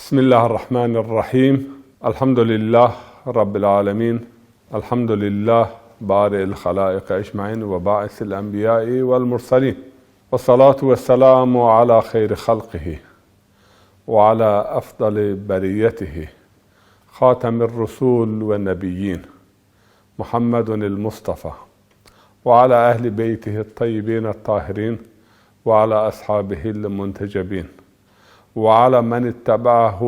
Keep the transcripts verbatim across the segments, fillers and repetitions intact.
بسم الله الرحمن الرحيم. الحمد لله رب العالمين. الحمد لله بارئ الخلائق أجمعين وباعث الأنبياء والمرسلين. والصلاة والسلام على خير خلقه وعلى أفضل بريته خاتم الرسل والنبيين محمد المصطفى وعلى أهل بيته الطيبين الطاهرين وعلى أصحابه المنتجبين وعلى من اتبعه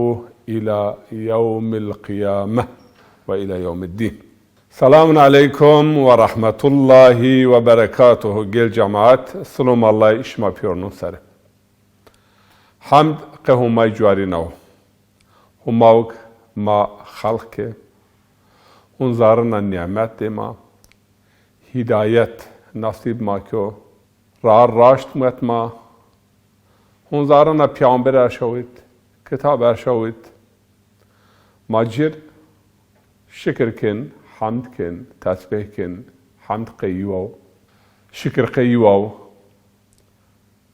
إلى يوم القيامة وإلى يوم الدين. سلام عليكم ورحمة الله وبركاته. Gel cemaat, silom Allahî şima pîyornun ser. Hemd qe Humay cuarî nawo. Humawk ma xelq ke, hun zarina nîmet dê ma, hîdayet nasîb ma kyo, ra raşt muet ma, hun zarina pîyamber erşawit, kitab erşawit. Ma cir şikir kin, hemd kin, tesbîh kin, hemd qe yiwaw, şikir qe yiwaw.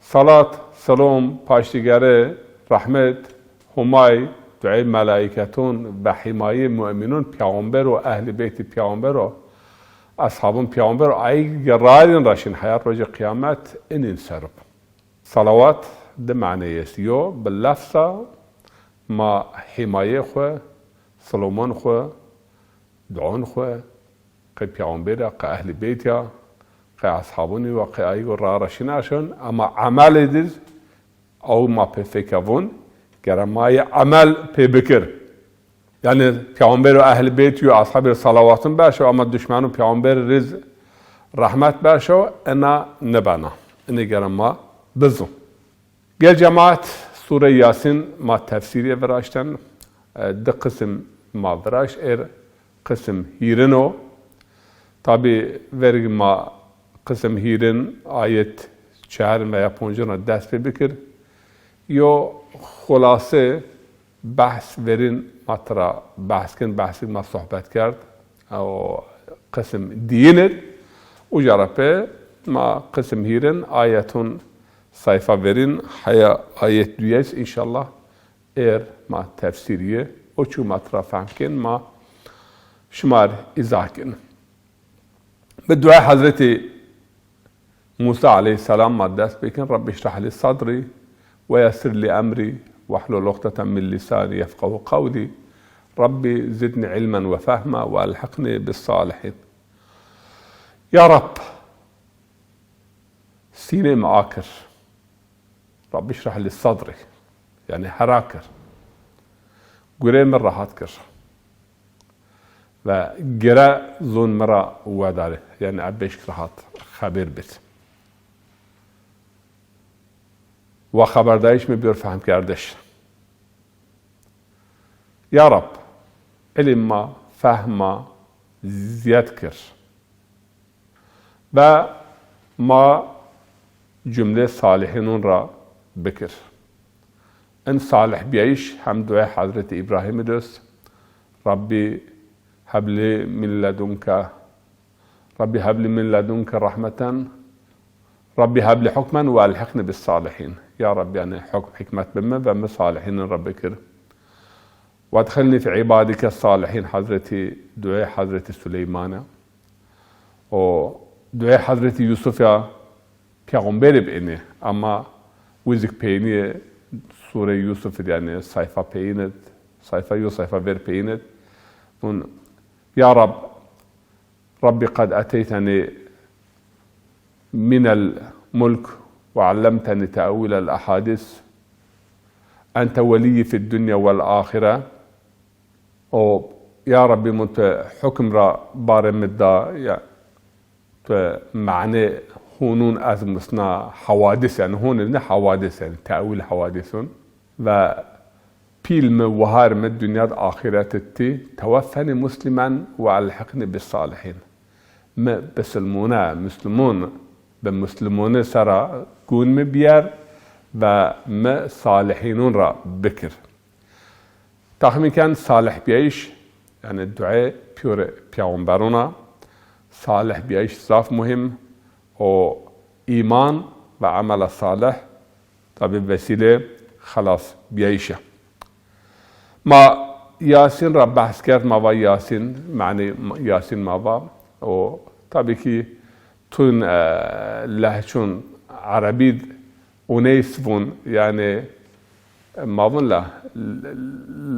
Salat, selom, paştîgere, rehmet, Humay, duey melaîketun ve hîmayê mu'minun pîyamber o, ehlî beytî pîyamber o, eshabun pîyamber o, ay gerarîn ra şin heyat rocê qîyamet inîn ser o. Salawat di maneyê est. Yo, bi lefza ma hîmayê xwu, selomon xwu, duon xwu, qey pîyamberî ya, qey ehlî beytî ya, qey eshabunî wa, qey ayî go ra ra şîn erşon, ema emelê dir, ew ma pê fekevun, gere ma yê emel pê bikir. Yanî pîyamber û ehlî beytî û eshabî rê salawatun berşo, ema duşmenun pîyamberî rê rehmet berşo, ena nibena. Inê gere ma bizun. Gel cemaat, Sûre Yasîn ma tefsîrîye viraşten. E, di qisim ma viraşt, êr qisim hîrin o. Tabî vergî ma qisim hîrin, ayet çar veya poncin ra dest pê bikir. Yo xulase behs verîn ma tira behs kin, behsî ma sohbet kerd. O qisim dîyin id. Uca ra pê ma qisim hîrin, ayetun sayfa verîn, heya ayet duyes, înşallah êr ma tefsîrîye. O çî ma tira fehm kin, ma şima rê îzah kin. Bi duayê Hezretî Musa aleyhîsselam ma dest pê kin. Rabbî şrah lî sadrî ve yessir lî emrî vehlul uqdeten min lîsanî yefqehû qewlî. Rabbî zidnî ilmen ve fehma ve elhiqnî bis salihîn. Ya Rab, sînê mi a kir. Rabbî şrah lî sadrî. Yanî hera kir. Gurê mi rehat kir. Ve gire zon mi ra wedarê. Yanî ebeşk rehat xebêr bid. Ve xeberdayîş mi bîyor fehmkerdiş. Ya Rab, ilm ma, fehm ma zîyed kir. Ve ma cumlê salihînun ra bikir. In salihbîyayîş hem duayê Hezretî Îbrahîmî dost. Rabbî heb lî min ledunke, Rabbî heb lî min ledunke rehmeten, Rabbî heb lî hukmen ve elhiqnî bis salihîn. Ya Rabbî, yanî hukm hikmet bi mi ve mi salihînun ra bikir. Wedxilnî fî îbadîke salihîn, Hezretî, duayê Hezretî Suleyman a. O duayê Hezretî Yusuf ya, peyxamberî bi inî, ama wizik peynîye, Sûre Yusuf id, yanî sayfa peyin id, sayfa yo sayfa ver peyin id. Vun, Ya Rab, Rabbî qed eteytenî minel mulk ve ellemtenî te'wîlel ehadîs. Ente welîyî fid dunya wel ahire. O, ya Rabbî, mi tu hukm ra barê mi da, ya, tu manê hunun ez musna hawadis, yanî hunun ne hawadis, yanî te'wîl hawadîsun. Ve pîl mi, wahar mi, dinya d axîret id tî, teweffenî muslimen ve elhiqnî bis salihîn. Mi bisilmûne, muslimûn, bi muslimûne sera gûn mi bîyer ve mi salihînûn ra bikir. Texmîn ken salihbîyayîş, yanî duayê pîyorê peyxamberûn a. Salihbîyayîş zaf muhîm o, îman ve emela salih, tabî, vesîlê xelasbîyayîş a. Ma Yasîn ra behs kerd, ma va Yasîn, manê Yasîn ma va. O tabî kî tun, e, lehçun erebî d uneys vun, yanî, e, ma vun la,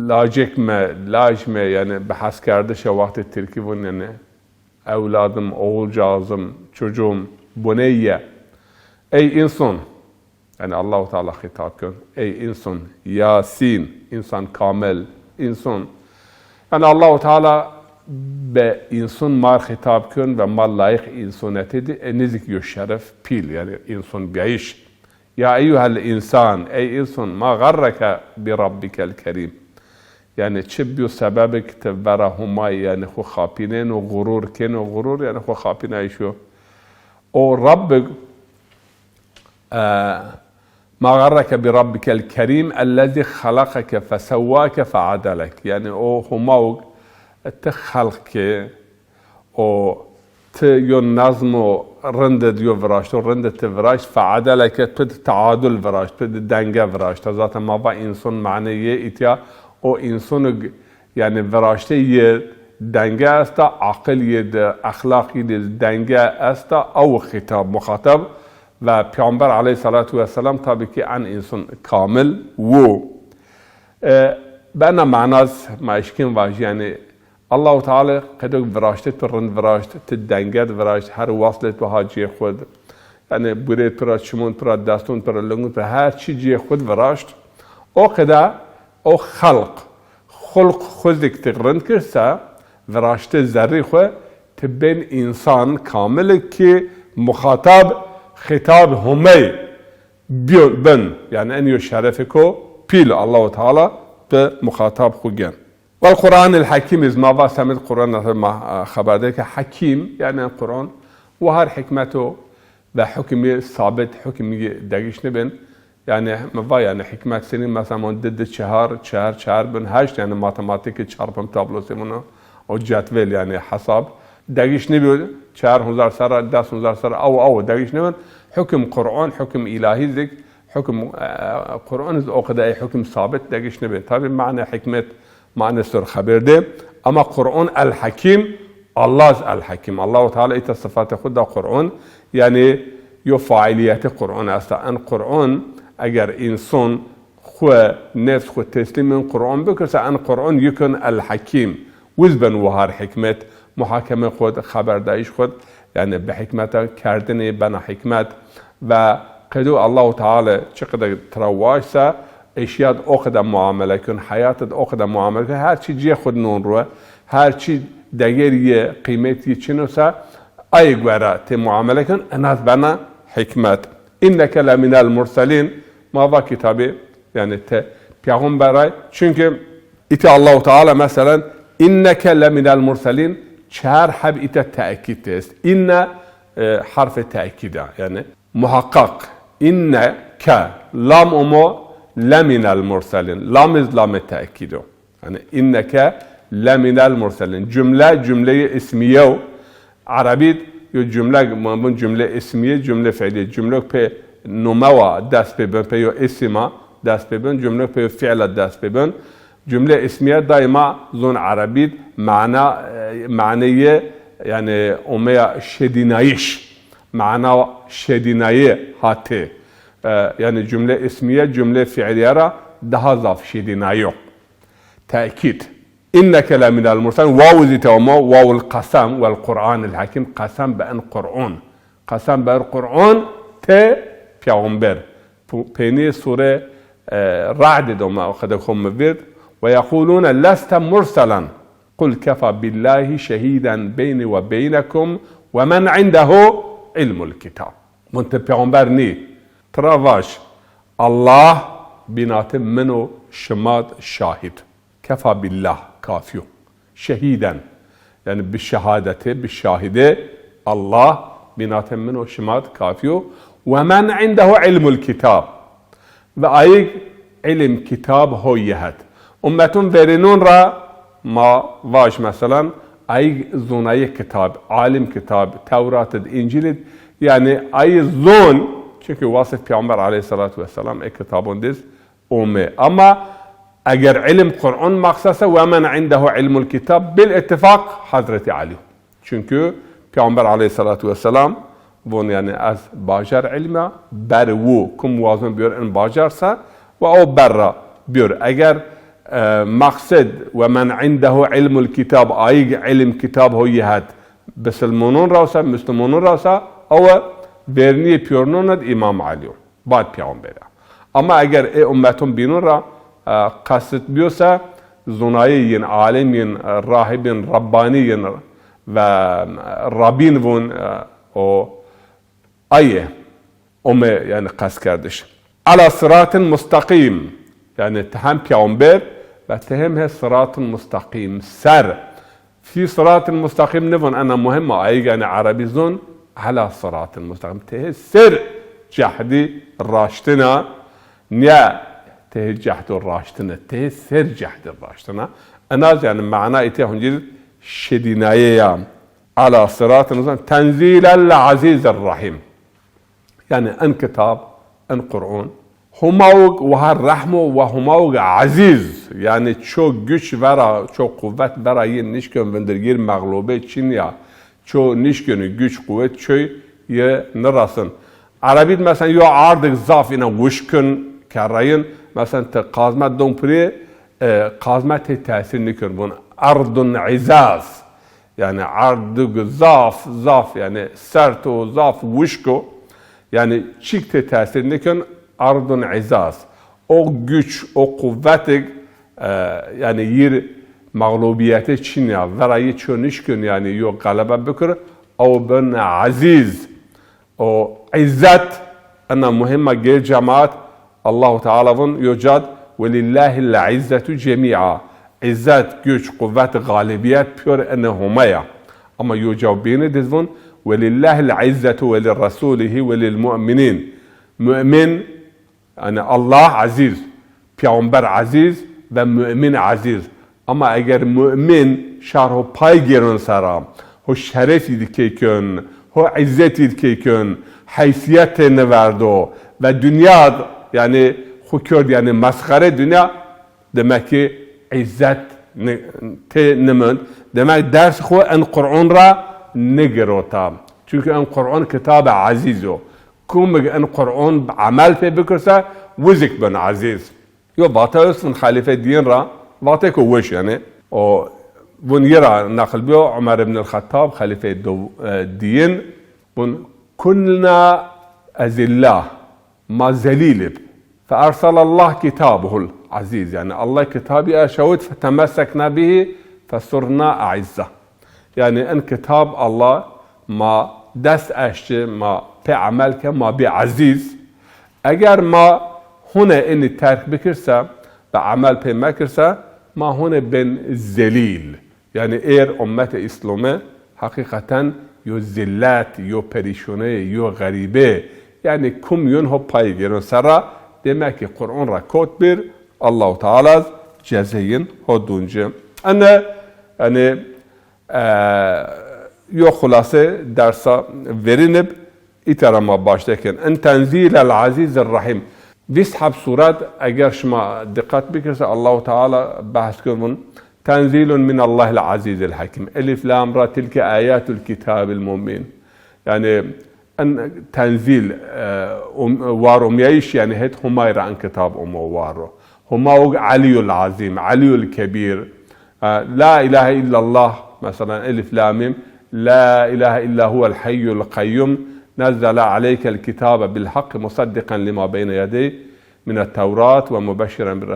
lacek me, laj me, yanî bi heskerdişe wextê tirkî vun, yanî ewladım, oğulcağızım, çocuğum, buneyye. Ey inson, yanî Allahu Teala xîtab ken. Ey inson, Yasîn, insan kamil, inson. Yanî Allahu Teala be inson mar xîtab ken ve ma layîq însonetî di, e, nêzik yo şeref pîl, yanî însonbîyayîş. Ya eyyuhel insan, ey inson, ma garreke bi rabbikel kerîm. Yanî çi biyo sebebik ti vera Humayî, yanî xwu xapînêno, gurur kêno, gurur, yanî xwu xapînayîş o. O Rabbik, e, ma garreke bi rabbikel kerîm, ellezî xelaqeke fesewwake feadelek. Yanî o Humawg ti xelq ke, o ti yo nazmo rindid yo viraşto, rindid ti viraşt, feadeleke tu di teadul viraşt, tu di denge viraşt. Zaten ma va înson manê yê îtya, o însonug, yanî viraştê yê denge esta, aqil yê di, exlaq yê di denge esta, ew xîtab, muxatab ve Peyxamber aleyhissalatu vesselam tabî kî en înson kamil wo. E, bena manaz ma eşkên vajî, yanî Allahu Teala qedok viraştê tu rind viraşt, tu denge di viraşt, her waslê tu ha cê xwu di. Yanî burê tu ra, çimon tu ra, destun tu ra, lingun tu ra, her çî cê xwu di viraşt. O qede o xelq, xulq xwu zik ti rind kir se, viraştê zerrî xwu, ti bên însan kamil ki muxatab, xîtab Humey biyo-, bin. Yanî en yo şerefêko pîl Allahu Teala bi muxatab xwu gen. Wel Quranil Hekîm iz ma va semid Quran ma, e, xeber de ke Hekîm, yanî Quran wahar hikmet o ve hukmî sabit, hukmî degiş nibin. Yanî mi va yanî hikmet senî mesela mon di di çehar, çehar çehar bin heşt, yanî matematîkî çarpım tablosi vun o, o cetvel yanî hesab. Degiş nibiyo, çehar huzar serra, des huzar serra, aw aw degiş nibin. Hukm Quran, hukm îlahî zik, hukm, e, Quran iz o qede ey hukm sabit degiş nibin. Tabî mane hikmet, mane sor xeber de. Ama Quran el Hekîm, Allah el Hekîm. Allahu Teala îta sifatê xwu da Quran. Yanî yo faîlîyetê Quran esta. En Quran eger înson xwu, nefs xwu teslîmên Quran bikir se, en Quran yikun el Hekîm. Wiz ben wahar hikmet, muhakeme xwu di, xeberdayîş xwu di, yanî bi hikmeta kerdinê bena hikmet. Ve qedo Allahu Teala çi qede tira waşt se, eşya di o qede muamele kun, heyat di o qede muamele kun, her çî cê xwu di non ro, her çî deger yê, qîmet yê çin o se, ay gore tê muamele kun, ena di bena hikmet. Înneke leminel murselîn, ma va kitabî, yanî te peyxamber ay. Çunkî îta Allahu Teala meselen, înneke leminel murselîn, çar heb îta tekîd est. Înne, e, harfê tekîd a, yanî muhaqqaq. Înneke, lam omo leminel murselîn. Lam iz lamê tekîd o. Yanî înneke leminel murselîn. Cumle, cumleyê îsmîye yo. Erebî d yo cumle, ma vun cumle îsmîye, cumle fiîlîye. Cumlek pê nome wa dest pê bin, pê yo îsim a dest pê bin, cumlek pê yo fiîl a dest pê bin. Cumle îsmîye daîma zon erebî d mana, e, maneyê, yanî omeya şedînayîş. Mana şedînayî hatê. E, yanî cumle îsmîye, cumle fiîlîye ra daha zaf şedînayî yo. Tekîd. Înneke leminel murselîn. Waw zî te ama, wawul qesem, wel Quranil Hekîm, qesem bi en Quran. Qesem bi en Quran te peyxamber. Pu-, peynî sure, e, Ra'd de ama, o qede xo mi vîrd. Ve yequlune leste murselen. Qul kefa billahi şehîden beynî ve beynekum ve men indehu ilmul kitab. Vun ti peyxamber nî. Tira vaj, Allah bînatê min û şima d şahid. Kefa billah, kafî yo. Şehîden, yanî bi şehadetê, bi şahidê, Allah bînatê min û şima d kafî yo. Ve men indehu ilmul kitab. Ve ayig îlim kitab ho yê het. Ummetun verînun ra ma vaj, meselan, ayig zonayê kitab, alim kitab, Tewrat id, Încîl id, yanî ayî zon, çunkî wasif Peyxamber aleyhissalatu vesselam ê kitabon diz ome. Ama Eger ilim Qur'an maqsese, "Ve men indehu ilmul kitab", bil ittifaq Hazreti Ali. Çünkü Peygamber aleyhissalatu vesselam von, yani, "Ez bajar ilma, ber wu, kum wazon biyor in bajarsa, ve o berra biyor." Eger, e, maqsed "Ve men indehu ilmul kitab", ayig ilim kitab ho yi het, bisilmonon rawsa, Müslümonon rawsa, o verniye piyornon ed İmam Ali. Bad Peygamber a. Ama eger ê ummetun bînun ra, e, qesd bîyo se, zonayê yin, alim yin, e, rahibin, rabbani yin ve, e, rabîn vun, e, o aye, ome, yani, qesd kerdiş. Ala sıratin mustaqim. Yani, ti hem Peygamber ve ti hem he sıratın mustaqim ser. Fî sıratın mustaqim nivon, ena muhim a, ayîg, yanî, erebî zon, ala sıratın mustaqim. Ti hê ser cehdî raştina, niye ti hê cehdo raştina, ti hê ser cehdî raştina. Enaz, yanî, mana îtê huncîr şedînaye ya. Ala sıratın mustaqim. Tenzîlel azîzir rahîm. Yanî en kitab, en Qur'on, Homawg weha rehm o, wa Homawg ezîz, yanî ço güç vera, ço quwet vera yê nişkên vindirgîr, mexlûbê çin ya, ço nişkên, güç, quwet çoy yê nirasin. Erebî di, mesela, yo ardig zaf îna wişkin kerreyin, mesela, ti qazme don pirê, e, qazme tê tesîr nikên. Vun erdun izaz. Yanî erdug zaf, zaf, yanî sert o, zaf wişk o. Yanî çîk tê tesîr nêkên, erdun izaz. O güç, o quwetig, e, yanî yîr mexlûbîyetê çin ya, vera yî ço nişkên, yanî yo xelebe bikir, ew bin ezîz. O îzzet, ena muhîm a, gel cemaat, Allahu Teala vun yo cad, "Ve lillahil izzetu cemî'a." Îzzet, güç, quwet, xalibîyet pîyor ene Homa ya. Ama yo caw bîne diz vun, "Ve lillahil izzetu ve lirrasûlihi ve lil mu'minîn." Mu'min, yanî Allah ezîz, Peyxamber ezîz ve mu'min ezîz. Ama eger mu'min şar ho pay gêron sera, ho şerefî di key kön, ho îzzetî di key kön, heysîyet tê niverdo ve dinya, yanî xwu kerd, yanî mesxere dinya, demek ki îzzet ni-, tê nimend. Demek ders xwu en Qur'on ra nigirota. Çünkü en Qur'on kitabê ezîz o. Kumig en Qur'on emel pê bikirse, wizik bin ezîz. Yo vate est vun xelîfe diyin ra, vatêko weş yanî. O vun yi ra neql biyo, Umer ibn el-Xettab, xelîfe do-, e, diyin, vun, "Kunna ezilla", ma zelîl ib. Fe erselallah kitabuhul ezîz. Yanî Allah kitabî erşawit, fetemessekna bihi fesurna eizza. Yanî en kitab Allah ma dest eşti, ma pê emel ke, ma bî ezîz. Eger ma hune enî terk bikirse ve emel pê mekirse, ma hune bên zelîl. Yanî êr ummetê Îslome heqîqeten yo zillet, yo perîşone, yo xerîbe. Yanî kum yun ho pay gêron serra, demek ki Qur'on ra kot bir, Allahu Teala cezeyên ho dun ci. Ene, yanî, e, yo xulase dersa verîn ib, îta ra ma başte kên. En tenzîlel azîzir rahîm. Vîst heb suret, eger şima diqet bikirse, Allahu Teala behs kir vun, "Tenzîlun minallahil azîzil hakîm. Elif lam ra, tilke ayatul kitabil mubîn." Yanî en tenzîl, e, um-, war umyayîş, yanî het Homay ra en kitab umo war o. Homawg Elîyul Azîm, Elîyul Kebîr. E, la ilahe illallah, mesela, Elif Lam Mîm, la ilahe illa huvel hayyul kayyum, nezzele aleykel kitabe bil haqqi musaddiqen lima beyne yedeyh minet tevrat ve mubeşşiren bir,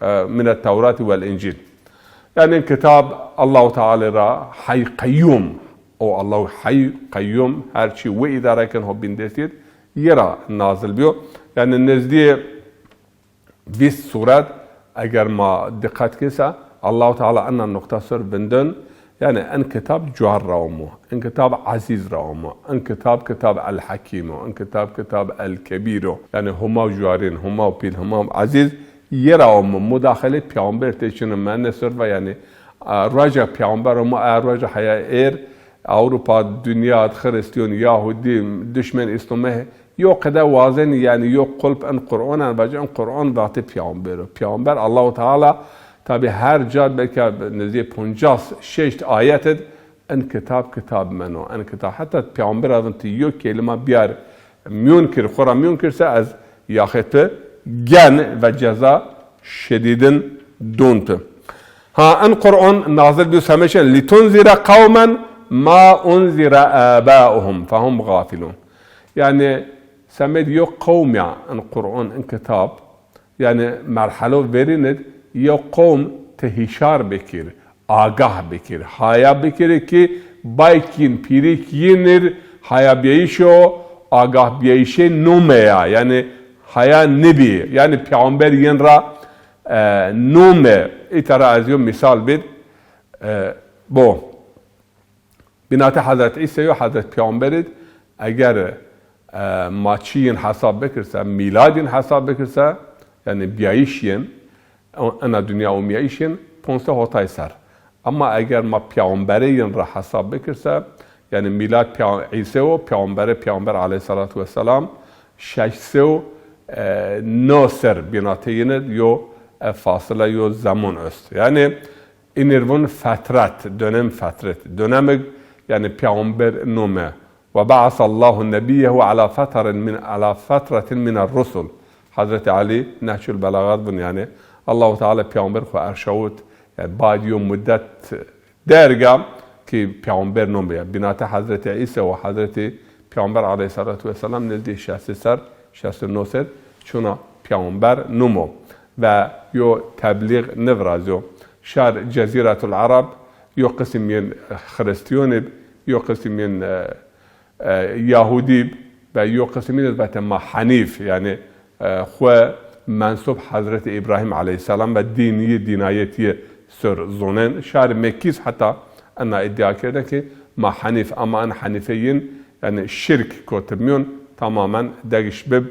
e, minet tevrati vel incîl. Yanî kitab Allahu Teala ra Hay Qeyyum. O Allahu Hay Qeyyum, her çî wi îdare ken, ho bîndestî yê, yi ra nazil biyo. Yanî nezdîyê vîst suret, eger ma diqet kise, Allahu Teala ena nuqta ser vindin, yanî en kitab cuar ra omo, en kitab ezîz ra omo, en kitab kitab el-Hakîm o, en kitab kitab el-Kebîr o. Yanî Homa cuarîn, Homa pîl, Homa ezîz, yi ra omo, mudaxelê peyxamber tê çin o, mene ser va, yanî, a, roja peyxamber omo, a roja heya êr, Ewropa, dinya, Xiristîyon, Yahudî, dişmen Îslamê Yo qede wazenî, yanî yo qulp in Qur'on en, vacî in Qur'on vatê peyamber o. Peyamber Allahu Teala tabî her ca belkî nizdî poncas şeşt ayet id in kitab kitab meno. In kitab heta peyamber avin ti yo kelîma biyar mîyon kir, xo ra mîyon kir se ez yaxê ti gen ve ceza şedîdin don ti. Ha, in Qur'on nazil bîyo semeşen, "Litunzire qewmen ma unzire abauhum fehum gafilun." Yanî, semed yo qewm ya in Qur'on, in kitab, yanî merhelo verîn id yo qewm ti hîşar bikir, agah bikir, haya bikir ki bayk yin, pîrîk yin ir haya biyayîş o, agah biyayîşê nome ya, yanî haya nibî, yanî peyamber yin ra, e, nome, îta ra ez yo mîsal bid, e, bo. Bînatê Hezret Îse yo Hezret Peyamber id, eger, e, ma çî yin hesab bikir se, mîlad yin hesab bikir se, yanî biyayîş yin, o-, ena dinya umîyayîş yin, ponse hotay ser. Ema eger ma peyamberê yin ra hesab bikir se, yanî mîlad peya-, Îse o, peyambere, peyamber aleyhîsselatu wesselam, şeş sew, e, no ser bînatê yin id yo, e, fasile yo zemon est. Yanî, Inir vun fetret, dönem fetret. Dönemig, yanî peyamber nome. Ve ba'asallahu nebiyyehu ala fetarin min, ala fetretin miner rusul. Hazreti Ali Nehcul Belagat vun, yanî Allahu Teala peyamber xo erşawit, yanî bad yo muddet derga ki peyamber nome. Yanî bînate Hazreti Îsa ve Hazreti Peyamber aleyhîsselatu wesselam nizdî şeşt ser, şeşt no ser çuna peyamber numo. Ve yo teblîg nivirazyo. Şar Cezîretul Arab, yo qisim yin Xirîstîyon ib, yo qisim yin, e, e, Yahudî ib ve yo qisim yin vatê ma Henîf, yanî, e, xwu mensub Hezretî Îbrahîm aleyhîsselam ve dîn yi, dînayet yi ser zonen. Şar Mekkî z heta ena îdîa kerde ki ma Henîf, ama en Henîfê yin, yanî şirk kotib mîyon, tamamen degiş bib,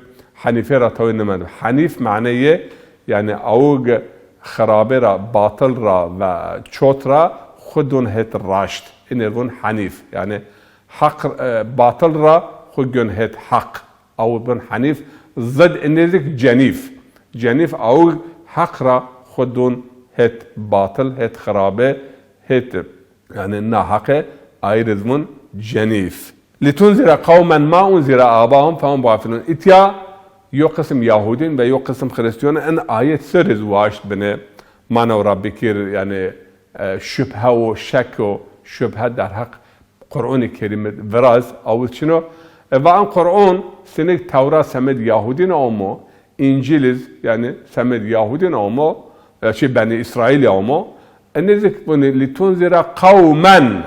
Henîfê ra tawê nimend. Henîf maneyê, yanî awig xirabê ra, batil ra ve çot ra xwu dûn hêt raşt. Inê vûn Henîf. Yanî heq, e, batil ra xwu gûn hêt heq. Awig bûn Henîf. Zid inê zik Cenîf. Cenîf awig heq ra xwu dûn hêt batil, hêt xirabê, hêt Yanî naheqe ayir iz vûn Cenîf. Litunzire qewmen ma unzire abahum fehum gafilun. Îtya yo qisim Yahudîn ve yo qisim Xirîstîyon en ayet ser iz waşt bine. Ma new ra bikir, yanî, e, şubhe û şek û şubhe derheq Qur'onî Kerîm id viraz, awit çin o. E, va en Qur'on sinik Tewrat semed Yahudîn omo, Încîl iz, yanî semed Yahudîn omo, ya çi Benî Îsraîlî omo. Enê zik vûnî litunzire qewmen,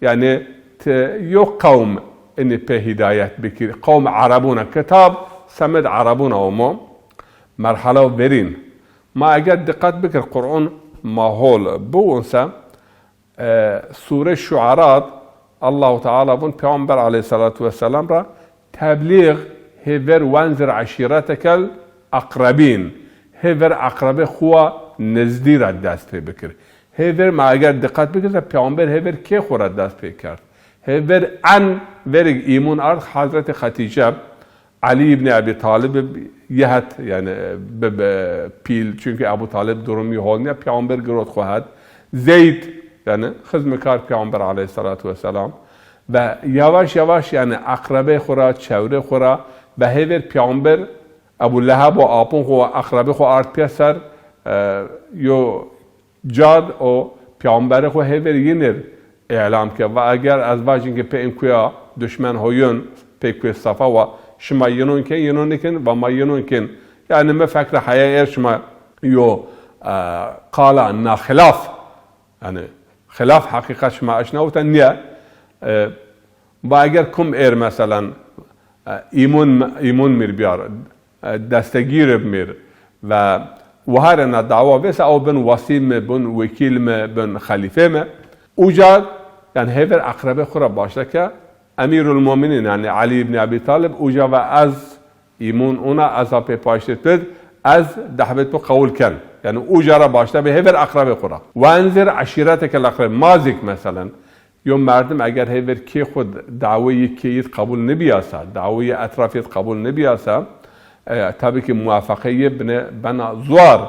yanî ti yo qewm inî pê hîdayet bikir. Qewm Erebûn a, kitab semed Erebûn omo. Merhala verîn. Ma eger diqet bikir Qur'on ma hol biwûn se, E, Sûre Şuara d Allahu Teala vûn Peyxamber aleyhîsselatu wesselam ra teblîx hêver wenzir eşîretekel aqrebîn, hêver eqrebê xwu wa nizdî ra dest pê bikir. Hêver ma eger diqet bikir se Peyxamber hêver kê xwu ra dest pê kerd? Hêver en verig îmûn ard Hazretî Xetîce, Elî îbnî Ebî Talib ib yi het, yanî, bi, bi pîl, çunkî Ebû Talib durum yi hol nîya, Peyxamber girot xwu het. Zeyd, yanî, xizmikar Peyxamber aleyhîsselatu wesselam. Ve yavaş yavaş, yanî, eqrebê xwu ra, çewrê xwu ra, ve hêver Peyxamber, Ebû Leheb û apûn xwu, eqrebê xwu ard pêser, e, yo Cad o peyxamberê xwu hêver yinir îlam ke, va eger ez vajin ke pê in kuya duşmen ho yun, pê kuyê Safa, wa şima yinon ken, yinon nikin, va ma yinon kin. Yanî mi fekre heya er şima yo, e, qala naxilaf, yanî xilaf heqîqet şima eşnawita nîye. E, va eger kum er meselen, e, îmûn, îmûn mir biyar, e, destegîr bimîr ve wiharê na dawa vêse, ew bin wesî mi, bin wekîl mi, bin xelîfê mi. Uca, yanî hêver eqrebê xwu ra başle ke, Emîrul Mumînîn, yanî Elî îbnî Ebî Talib, uca ve ez îmûn una, ez a pê paştê tu d, ez dehbet tu qewul ken. Yanî uca ra başle bi hêver eqrebê xwu ra. Wenzir eşîretekel aqreb, ma zik meselen, Yo merdim eger hêver kê xwu dawê yê kê yid qebul nibiyasa, dawê yê etraf yid qebul nibiyasa, e, tabi ki muwafaqe yê bine bena zuar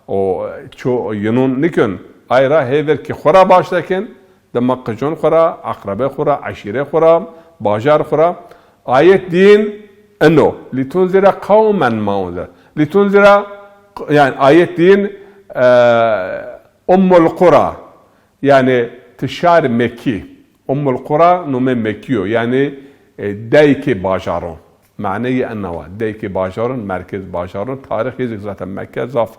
o ço yinun nikun. Ay ra hêver ki xwu ra başte kin, dima qicun xwu ra, aqrebe xwu ra, eşîre xwu ra, bajar xwu ra. Ayet diyin ino. Litunzira qawmen ma unzira. Litunzira, yani ayet diyin, e, Ummul Qura. Yani ti şar Mekkî. Ummul Qura nome Mekkî yo. Yani, e, deykê bajaron. Maneyê ena wa. Deykê bajaron, merkez bajaron. Tarîx yê zî zaten Mekke zaf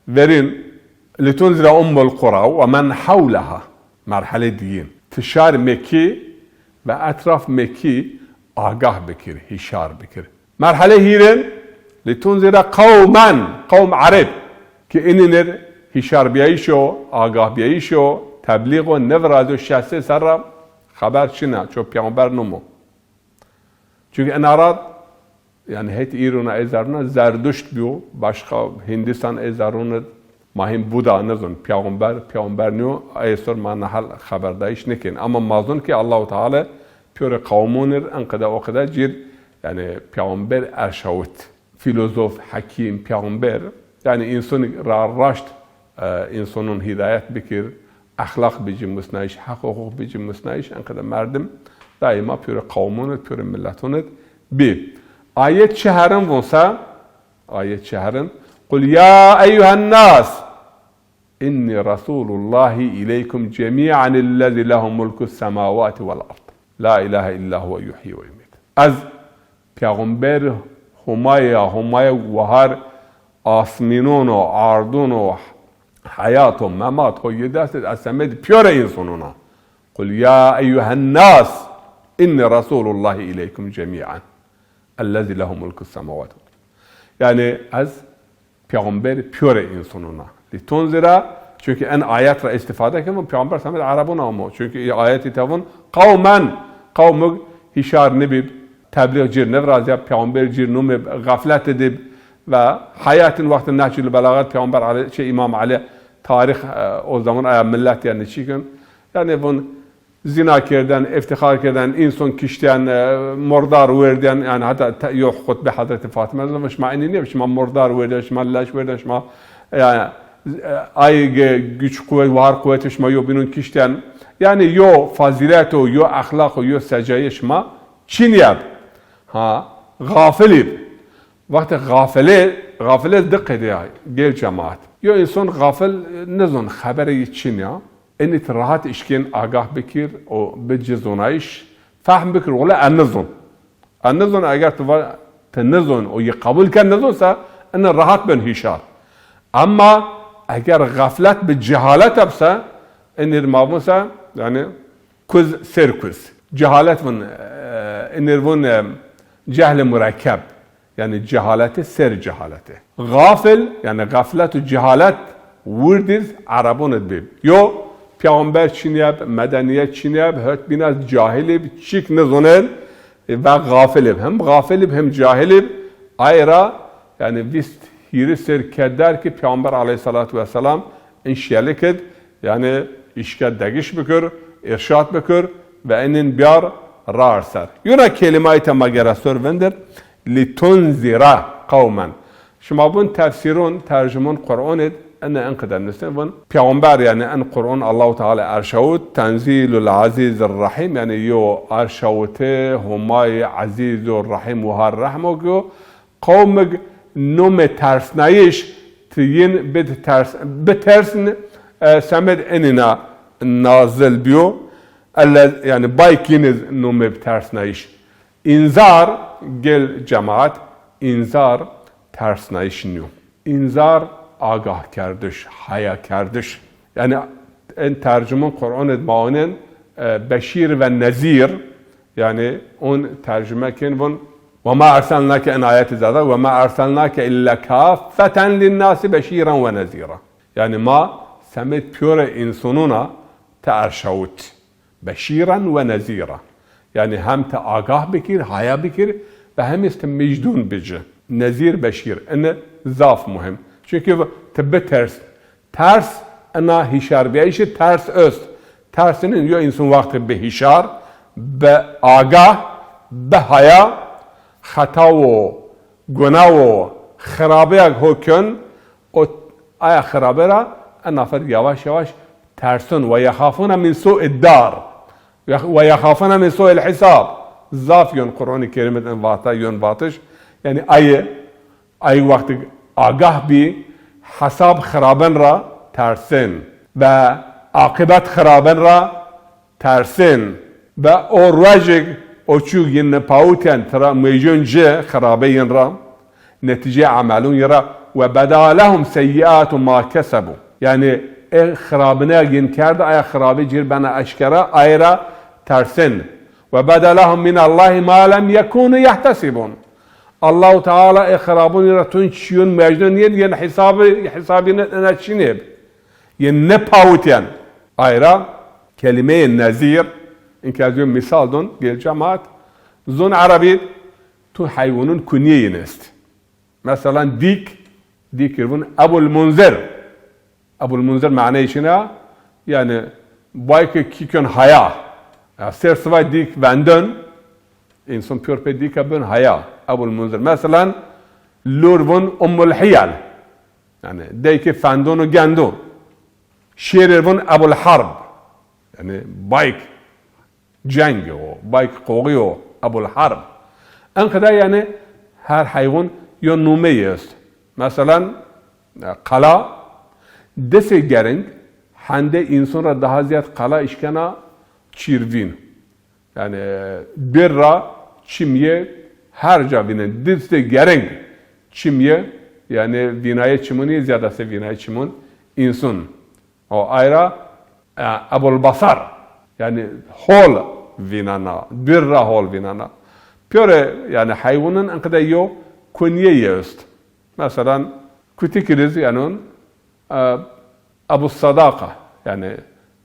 verîn. Litunzira Ummul Qura ve men hawleha. Merhale diyin. Ti şar Mekkî ve etraf Mekkî agah bikir, hîşar bikir. Merhale hîrin, litunzira qawmen, qawm Ereb, ki inînir hîşarbîyayîş o, agahbîyayîş o, teblîx o, nivirazo şeş sey serra xeber çin a, ço peyxamber nimo. Çunke ena ra, yani het îrona ê zerrûna Zerduşt bîyo, başqa Hindistan ê zerrûnid, ma hîn Buda nizon, peyxamber, peyxamber nîyo, ê sor ma nehal xeberdayîş nikên. Ama ma zon ki Allahu Teala pîyorê qawmûnir, enqede o qede cîr, yani peyxamber erşawit. Fîlozof, hekîm, peyxamber, yani însanî ra raşt, e, însanûn hîdayet bikir, exlaq bicî musnayîş, heq huquq bicî musnayîş, enqede merdim daîma pîyorê qawmûnid, pîyorê miletûnid bî. Ayet çi herin vonsa, ayet çi herin, "Qul ya eyyuhen nas, inni Resulullahi ileykum cemî'en ellezî lehu mulkus semawati vel ard. La ilahe illa huve yuhyi ve yumît." Ez peyxamber Homay a, Homay wahar asmînon o, ardon o, heyat o, memat ho yê dest id, ez semedî pîyorê însanûn a. Qul ya eyyuhen nas, inni Resulullahi ileykum cemî'en. Ellezî lehu mulkus semawati. Yani ez peyxamber pîyorê însanûn a. Litunzira, çunke en ayet ra îstîfade keno, peyxamber semed Erebûn amo. Çunke ayetî tevon qawmen, qawmig hîşar nibîb, teblîx cir nivrazîyab, peyxamber cir numib, xeflet idib ve heyatîn wextê Nehcul Belaxet peyxamber Elî, şey, Îmam Elî tarîx, e, o zaman aya milet yani çîkin. Yani vun zîna kerdên, îftîxar kerdên, însan kiştên, e, murdar werdên, yani heta te-, yo xutbe Hezretî Fatîme de, şima inî nîyeb, şima murdar werdên, şima leş werdên, şima, yani, e, ay ge-, güç, quwet, wahar quwetê şima yo bînûn kiştên. Yani yo fazîlet o, yo exlaq o, yo secayê şima çin yeb. Ha, xafil îb. Wextê xafilê, xafilê di qedê ya, gel cemaat. Yo însan xafil, e, nizon, xeberê yî çin ya. Enî ti rahat îşkên agah bikir û bi ci zonayîş fehm bikir, wele ez nizon. Ez nizon, eger ti va ti nizon û yî qebul ken nizon se, enî rahat ben hîşar. Emma eger xeflet bi cehalet eb se, enî ma vun se, yani kuz ser kuz. Cehalet vun, e, enî vun, e, cehl-i murekkeb. Yani cehaleti ser cehaleti. Xafil, yani xeflet û cehalet wirdîz Erebûn id bîb. Yo, peyxamber çinîyeb, medenîyet çinîyeb, hot bîna cahil ib, çîk nizonên, e, ve xafil ib. Hem xafil ib, hem cahil ib. Ay ra, yani vîst hîrî ser keder ki peyxamber aleyhissalatu vesselam in şelik id, yani îşke degiş bikir, îrşad bikir ve enîn biyar rar ser. Yuna kelîmayî te ma gere sor vindir, litunzira qawmen. Şima vun tefsîrûn, tercumûn Qur'an id, ene en qeder nusên vun. Peyxamber, yani en Qur'an Allahu Teala erşawit, tenzîlul azîzir rahîm, yani yo erşawitê Homayî ezîz û rahîm, wahar rehm o ki yo, qawmig nome tersnayîş, ti yin bid ters, bitersn, e, semed enîna nazil biyo. Elle, yani bay kîniz nome bi tersnayîş. Înzar, gel cemaat, înzar tersnayîş nîyo. Înzar agahkerdiş, hayakerdiş. Yani en tercumûn Qur'an id ma onên, e, beşîr ve nezîr, yani on tercume kên vun, "Ve ma erselnake", en ayetî zada, "Ve ma erselnake illa kaffeten linnasi beşîren ve nezîra." Yani ma semed pîyorê însanûn a te erşawit. Beşîren ve nezîra. Yani hem ti agah bikir, haya bikir ve hem iz ti mijdûn bici. Nezîr, beşîr. Ene zaf muhim. Çunke ti biters. Ters ena hîşarbîyayîşî ters est. Tersinin yo însan wextê bi hîşar, bi agah, bi haya, xeta wo, guna wo, xirabeyak ho kön, o aya xirabe ra e nafer yavaş yavaş tersun. Ve yexafuna min su'id dar. Ve yexafuna min su'il hisab. Zaf yon Qur'an-ı Kerim id in vata, yon vatiş. Yanî ayê, ayê wextê agah bî, hesab xiraben ra tersin ve aqibet xiraben ra tersin. Ve o ruejig o çûg yin nipawityen tira muejon ci xirabe yin ra, netîceyê emelûn yi ra, ve beda lehum seyyiatu ma kesebu. Yanî ê xirabine yin kerde, aya xirabe cir bena eşkera, ay ra tersin. Ve beda lehum min Allahi ma lem yekunu yehtesibun. Allahu Teala ê xirabûn yi ra tun çîyon muejnon yin, yin hesabî, hesabîne ina çînê bi. Yin nipawityen. Ay ra kelimeyê nezîr, inke ez yo mîsal don, gel cemaat, zon Erebî tu heywanun kunyê yin est. Meselan dîk, dîk ir vun Ebul Munzir. Ebul Munzir maneyê şina, yanî bayke kîkon haya. Ya ser sivay dîk vendon, însan pîyor pê dîka bön haya. Ebul Munzir. Meselan lur vun Ummul Hiyal. Yanî deyke fendon û gendon. Şêrê vun Ebul Harb. Yanî bayk ceng o, bayk qoxî o, Ebul Harb. En qida yanî her heywan yo numeyî est. Meselan qela, disê gering hende însan ra daha ziyad qela işkena çîr vîn. Yanî bir ra çimyê her ca vînen. Disê gering çimyê, yanî vînayê çimunî ziyad estê vînayê çimun însan. O ay ra, e, Ebul Basar, yanî hol vînena, bir ra hol vînena. Pîyorê, yanî heywanun inqide yo kunyeyî est. Meselan kutikî riz yanî, e, Ebu Sadaqa, yanî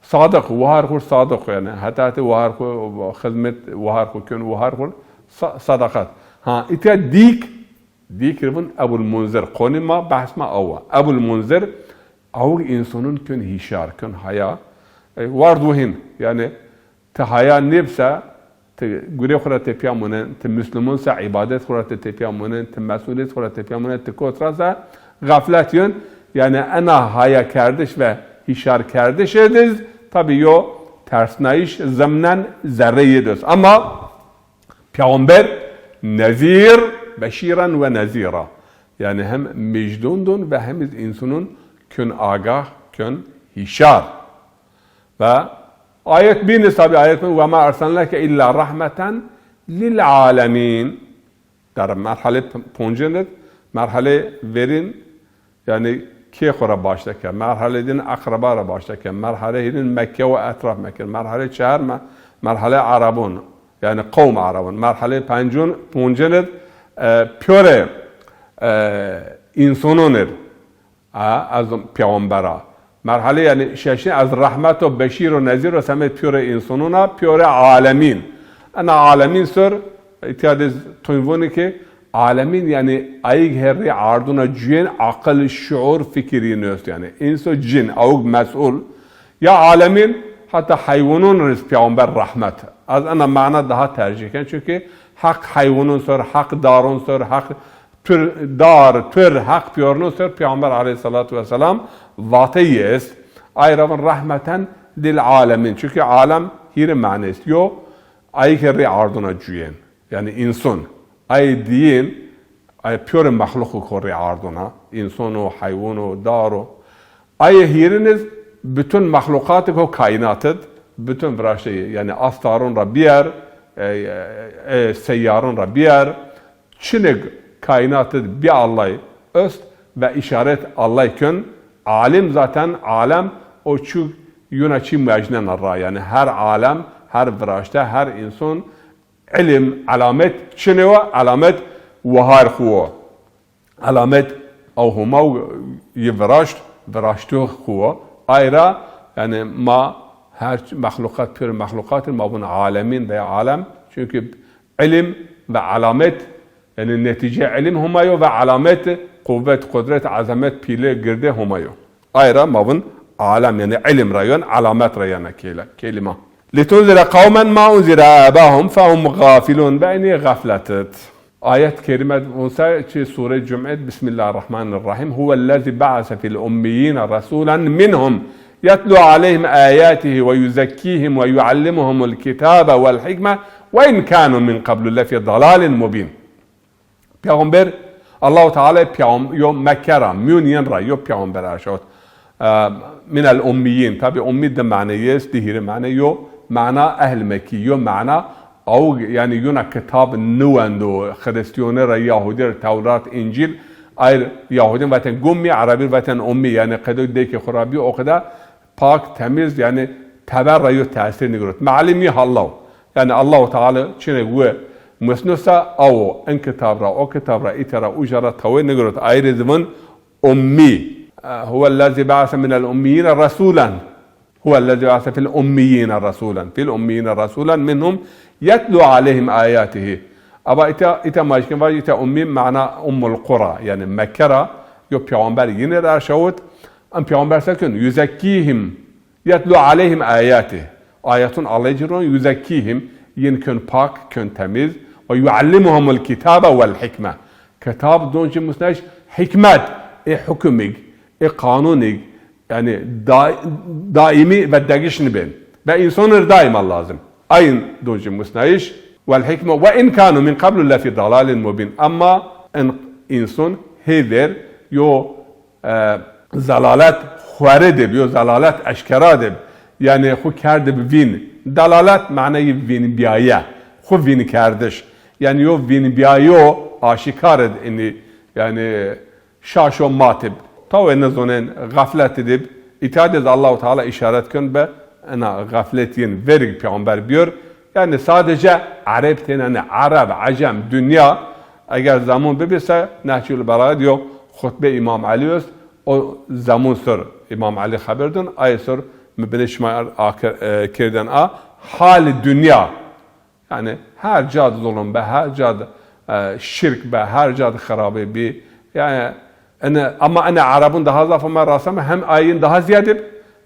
Sadiq, wahar xur Sadiq, yanî heta hetê wahar xu, xizmet wahar xu kön, wahar xur sa-, sadaqat. Ha, îtya dîk, dîk ir vun Ebul Munzir. Qonî ma, behs ma aw a. Ebul Munzir, awig însanun kön hîşar, kön haya. E, ward wuhîn, yanî ti haya nêbse, ti gurê xwu ra tepîya munen, ti muslumun se îbadet xwu ra ti tepîya munen, ti mesuliyet xwu ra tepîya munen, ti kot ra se xeflet yon. Yanî ena haya kerdiş ve hîşar kerdiş ê diz, tabî yo tersnayîş zimnen zerreyê diz. Ama Peyxamber nezîr, beşîren ve nezîra. Yanî hem mijdon don ve hem iz însanun kön agah, kön hîşar. Ve ayet bîn, tabî ayet bîn, "Ve ma erselnake illa rahmeten lil alemin." Der merhale p-, poncin id, merhale verîn, yanî kê xwu ra başte ke, merhale din eqreba ra başte ke, merhale hîrin Mekke ve etraf Mekke, merhale çehar me-, merhale Erebon, yanî qewm Erebon, merhale pencon, poncin id, e, pîyorê, e, însonon id. A, ez peyxamber a. Merhale, yanî şeşin, ez rehmet o, beşîr o, nezîr o, semê pîyorê însonon a, pîyorê alemîn. Ena alemîn ser, îtya de toyn vonî ki, alemîn, yanî ayig herrî arduna cuyên, aqil, şuur, fikir yin est, yanî înso, cin, awig mesul. Ya alemîn, heta heywanon riz peyxamber rehmet. Ez ena mana daha tercîh ken, çunkî heq heywanon ser, heq daron ser, heq Pir dar, pir heq pîyorno ser Peyxamber aleyhissalatu vesselam vateyî est. Ay ra vun rahmeten lil alemin. Çunkî alem hîrê mane est. Yo, ayê ke rê arduna cuyên. Yanî înson. Ayê diyên, ay pîyorê mexluqî ko rê arduna. Înson o, heywan o, dar o. Ayê hîrin iz bütün mexluqatê ko kaînat id, bütün viraşteyî, yanî astaron ra bîyer, e, e, e, seyyaron ra bîyer, çinêk kaînat id bî Allay est ve îşaret Allay kön. Alim zaten, alem o çu yuna çî muecnena ra. Yanî her alem, her viraşte, her înson îlim, elamet çinê wa, elamet wahar xwu wo. Elamet ew Homa yi viraşt, viraşto xwu wo. Ay ra, yanî ma her ç-, mexluqat, pîyorê mexluqat ir ma vun alemîn veya alem. Çunkî îlim ve elamet, yanî netîce îlim Homa yo ve elamet quwet, qudret, ezemet, pîle, girde Homa yo. Ay ra ma vun Alem, yanî ilim ra yon, alamet ra yena kêle-, kelîma. Litunzire qewmen ma unzire abahum fehum gafilun. Ve enî gaflet id. Ayet kerîme unse çi sure Cum'e, Bismillahirrahmanirrahim. Huvellezî ba'ase fil ummiyine rasulen minhum yetlu aleyhim ayatihi ve yuzekkihim ve yuallimuhumul kitabe vel hikme ve in kanu min qablu lefi dalalin mubin. Peyxamber, Allahu Teala peyxam-, yo Mekke ra, mîyon yin ra yo peyxamber erşawit. E, minel ummiyin, tabi ummi di mane est, di hîrê mane yo, mana ehl Mekkî, yo mana aw, yanî yuna kitab niwendo, Xiristiyone ra, Yahudî ra, Tewrat, Încîl, ayr Yahudîn vaten gummi, Erebî vaten ummi, yanî qedo dekê xu ra bî, o qeda pak, temîz, yanî teber ra yo tesîr nigirot. Melimî hallaw. Yanî Allahu Teala çinê wi musnusa awo, in kitab ra, o kitab ra, îte ra, uca ra tawê nigirot. Ayrê zî vun ummî. E, huvellezî ba'se minel ummiyine resulen. Huvellezî ba'se fil ummiyine resulen. Fil ummiyine resulen minhum yetlu aleyhim ayatihi. Aba îte, îte ma şikên vaj, îte ummî mana Ummul Qura, yanî Mekke ra yo peyxamber yine ra erşawit. In peyxamber se kên? Yuzekkîhim. Yetlu aleyhim ayatih. Ayetun Allay ci ron, yuzekkîhim, yin kön pak, kön temîz. Ve yuallimuhumul kitabe vel hikme. Kitab don ci musnayiş, hikmet, ê hukumig, ê qanunig, yanî da-, daîmî ve degiş nibên. Ve însanir daîma lazim. Ayin don ci musnayiş. Vel hikme ve in kanu min qablu lefi dalalin mubin. Emma in, însan hêver yo e, zelalet xweri dib, yo zelalet eşkera dib. Yanî xwu kerdib vîn. Delalet maneyî vînbîyaye, xwu vînkerdiş. Yanî yo vînbîyayo aşîkar id inî, yanî şaşo matib. Tawê nizonên, xeflet dib. Îta de zî Allahu Teala îşaret kön be ena xeflet yin verig peyxamber biyor. Yanî sadece Ereb têne ne, Ereb, Ecem, dinya, eger zemun bibî se, Nehcul Belagha diyo xutbe Îmam Elî est, o zemun sor Îmam Elî xeber dun, ay sor mi binê şima akir, e, kirden a, hali dinya. Yanî her cad zulum be, her cad, e, şirk be, her cad xirabî bî. Yanî Ene, ama ene Erebun daha zaf ama rasame hem ayin daha ziyade bi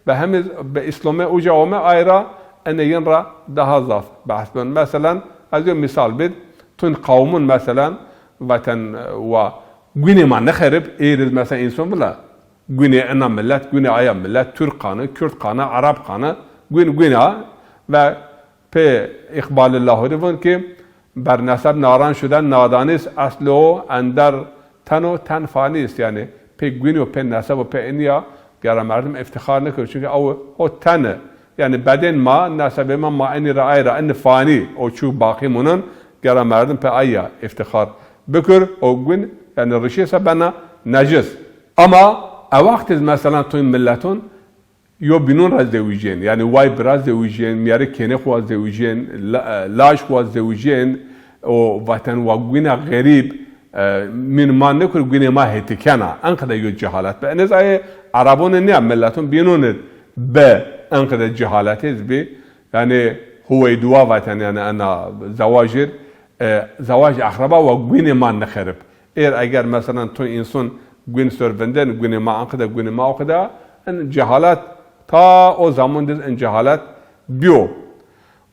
ve hem iz-, be İslame uca ome ayra ene yin ra daha zaf behs ben. Meselen, ez yo misal bid, tun qawmun meselen, vaten, e, wa güne ma nexerib, êriz meselen insan vila, güne ena millet, güne aya millet, Türk kanı, Kürt kanı, Arap kanı, gün, güne ve Pê Îqbalî Lahurî vun ki, ber neseb naran şuden nadanî est, eslê o ender ten o, ten fanî est. Yanî pê gwînî û pê neseb û pê inî ya gera merdim îftîxar nikir. Çunke ew o ten i. Yanî bedên ma, nesebê ma, ma inî ra ay ra, inî fanî, o çû baqî munin, gera merdim pê ay ya îftîxar bikir. O gwîn, yanî rişê se bena necis. Ama e wext iz, meselen, tu milleton yo bînon ra zewicên, yanî way bira zewicên, mîyarê kênê xwu wa zewicên, la-, laj xwu wa zewicên, o vaten wa gwîna xerîb, e, mîn ma nêkur, gwînê ma hêtikena. Enqede yo cehalet bi. Enê zî ayê Erebonê nîya, milleton bînonê bi enqede cehaletê zî bi. Yanî huweyduwa vaten, yanî ena zewajir, e, zewaj eqreba wa gwînê ma nixerib. Êr eger, meselen, tu însun gwîn sor vindên, gwînê ma enqede, gwînê ma o qede, in cehalet ta o zamon diz in cehalet biyo.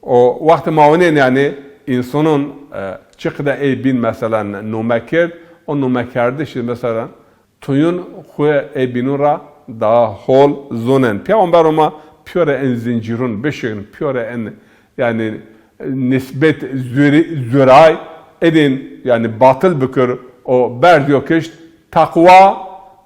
O wext ma winên, yanî, însunon, e, çiqide ey bîn, meselen, nume kerd, o numekerdiş, meselen, tuyun xwu ey bînun ra daha hol zonen. Peyxamber ma piyore in zincîrun bişin, piyore in Yanî nisbet zuri-, zuray, edin, yanî batil bikir, o berz yo kişt, teqwa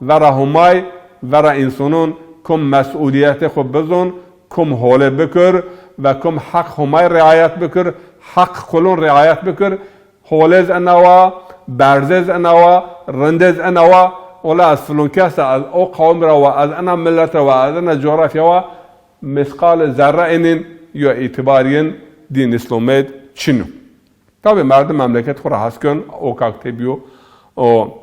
vera Humay, vera însonon, kum mes'ulîyetê xwu bizon, kum hole bikir ve kum heq Humay riayet bikir, heq kulon riayet bikir, holez enawa, berzez enawa, rindez enawa, ola ez filon kes a, ez o qawm ra wa, ez ena millet ra wa, ez ena coğrafya wa, misqalê zerre enên yo îtîbarîyên dîn Îslamêd çin o. Tabî merdim memleket xwu ra hes ken, o kak têbîyo, o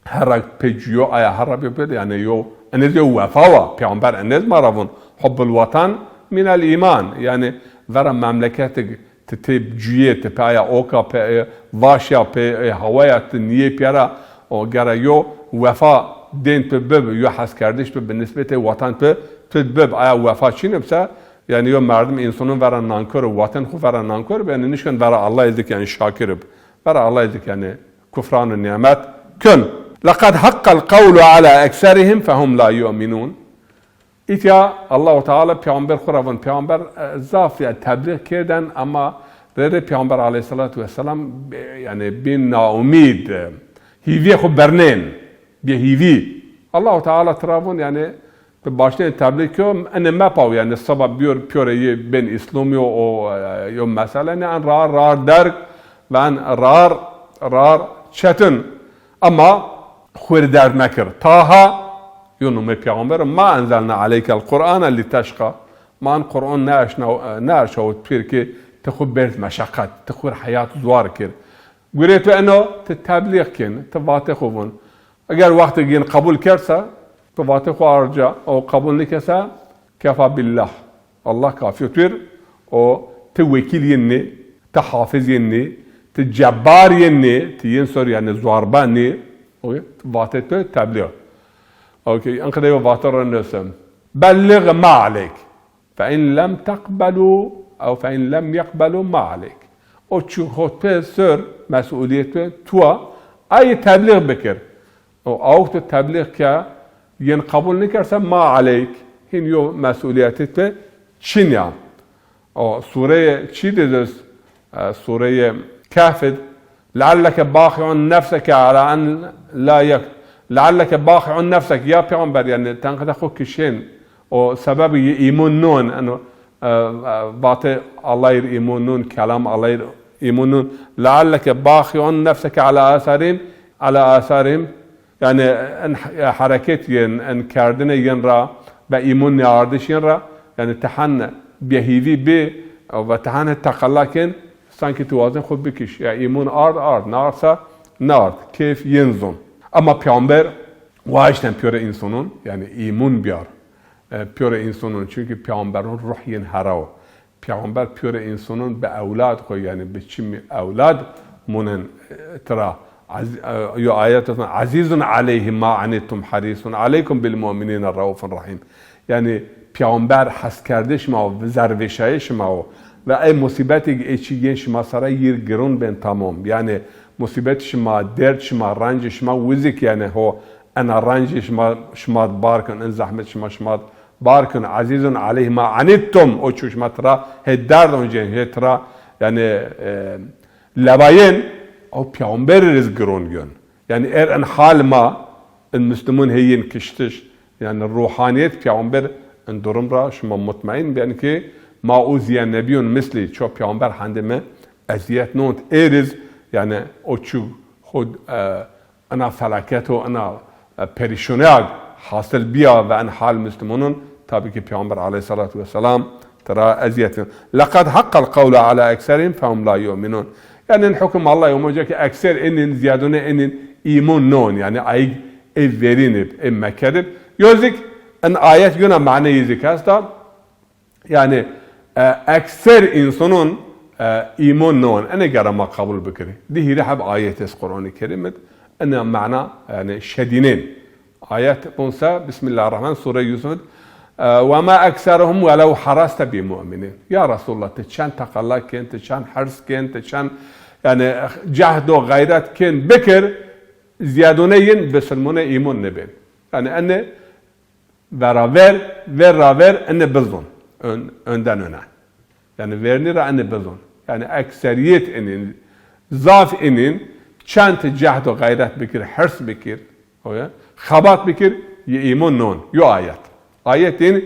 herra pê cuyo, aya herra bîyo pê de, yanî yo, enê zî yo wefa wa, peyxamber enê zî ma ra vun, hubbul watan minel îman, yanî vera memleketig ti tê cuyê, ti pê aya oka, pê, e, vaşya, pê, e, hawaya ti nîyê pîya ra, o gera yo wefa dên tu bib, yo heskerdiş tu bi nisbetê watan tu, tu bib, aya wefa çînib se, yanî yo merdim însonun vera nankor ib, watan xwu vera nankor ib, yanî nişken vera Allahî zik yanî şakir ib. Vera Allahî zik yanî kufran û nîmet kun. Leqad haqqal qawlu ala ekserihim fehum la yu'minun. Îtya Allahu Teala peyxamber xwu ra vun, peyxamber, e, zaf ya teblîx kêrden ama rê rê peyxamber aleyhissalatu vesselam, e, yanî bî naumîd, e, hîvîyê xwu birnên, bî hîvî. Allahu Teala tira vun yanî tu başnên teblîx kî, enê mepaw yanî seba bîyor pîyorê yê bên îslomî o, o, e, yo mesele ne en rar rar derg ve en rar rar çetin. Ama xwu rê derd mekir. Taha, yo numê peyxamber, ma enzelna aleykel Qur'ane liteşqa. Ma en Qur'an neerşna-, neerşawit pîr ki ti xwu berd meşeqet, ti xwu rê heyat zuar kir. Gurê tu eno, ti teblîx kên, ti vatê xwu vun. Eger wextê yin qebul kerd se, ti vatê xwu arca, o qebul nike se, kefa billah. Allah kafî yo tu ir, o ti wekîl yin nî, ti hafiz yin nî, ti cebbar yin nî, ti yin ser yanî zuarba nî, o vatê tu teblîx. Okey, enqede yo vate ra nêsem. Belliğ ma aleyk. Fe in lem teqbelu ew fe in lem yeqbelu ma aleyk. O çi xo tu ser mesulîyet tu a, ayî teblîx bikir. O awk tu teblîx ke, yin qebul nîkerse ma aleyk, hîn yo mesulîyetê tu çin ya. O sureyê çî de zî, e, sureyê Kehf id, "Lealleke baxi'un nefseke ala en la yek-, lealleke baxi'un nefsek", ya peyxamber, yanî tenqide xwu kişên, o sebebî yê îmûn nûn, eno, e, e, vatê Allahî r îmûn nûn, kelam Allahî r îmûn nûn. "Lealleke baxi'un nefseke ala asarihim, ala asarihim." Yanî en he-, hereket yin, en kerdinê yin ra ve îmûn nêardiş yin ra, yanî ti hen bêhîvî bî ve ti hen teqella kên, sankî ti wazên xwu bikiş. Ya îmûn ard, ard, nêard se, nêard. Keyf yin zon. Ama peyxamber waşten pîyorê însonun, yanî îmûn biyar. E, pîyorê însonun, çunkî peyxamberun ruh yin hera wo. Peyxamber pîyorê însonun bi ewlad xwu, yanî bi çimî ewlad munen, e, tira. Ez-, e, yo ayet zon, "Ezîzun aleyhi ma anittum harîsun aleykum bil mu'minîne reufun rahîm." Yanî peyxamber heskerdiş şima wo, zerrvêşayê şima wo. Ve ey musîbetî ê çî yên şima sere yîr giron bên tamam. Yanî musîbet şima, derd şima, rencê şima wizik yanî ho, ena rencê şima, şima bar kin, en zehmet şima, şima bar kin. "Ezîzun aleyhi ma anittum", o çi şima tira hê derd oncên, hê tira, yanî, e, lebayên, o peyxamberî rê zî giron gön. Yanî er en hal ma, en muslimun hê yin kiştiş, yanî ruhaniyet peyxamber en durum ra şima mutmaîn bîyen ki "ma uziye nebiyun misli", ço peyxamber hendê mi eziyet nont. Êriz, yanî o çi xwu, e, ena felaket û ena, e, perîşonîyag hasil bîya ve en hal muslimonun, tabî ki Peyxamber aleyhissalatu vesselam tira eziyet vîn. "Leqad haqqal qawlu ala ekserihim fehum la yu'minun." Yanî en hukm Allah yo, moca ki ekser enin, ziyadone enin îmon non. Yanî ayig ê verîn ib, ê meker ib. Yo zik en ayet yona maneyî zik esta. Yanî, e, ekser însanûn, e, îmon nîwan. Enê gera ma qebul bikirî. Di hîrê heb ayet est Qur'anî Kerîm id. Ena mana, yanî, şedînên. Ayet bunse, Bismillahirrahman, Sûre Yusuf id, e, "Ve ma ekseruhum welew haraste bi mu'minin." Ya Resulullah, ti çend teqella kên, ti çend hirs kên, ti çend, yanî, cehd û xeyret kên, bikir, zîyadûne yin bisilmûne îmon nibên. Yanî, enê vera ver, ver ra ver, enê bizon. Ön-, önden öne. Yanî vernî ra enê bizon. Yanî ekserîyet enîn, zaf enîn, çend ti cehd û xeyret bikir, hirs bikir, o ya, xebat bikir, yi îmon non. Yo ayet. Ayet in,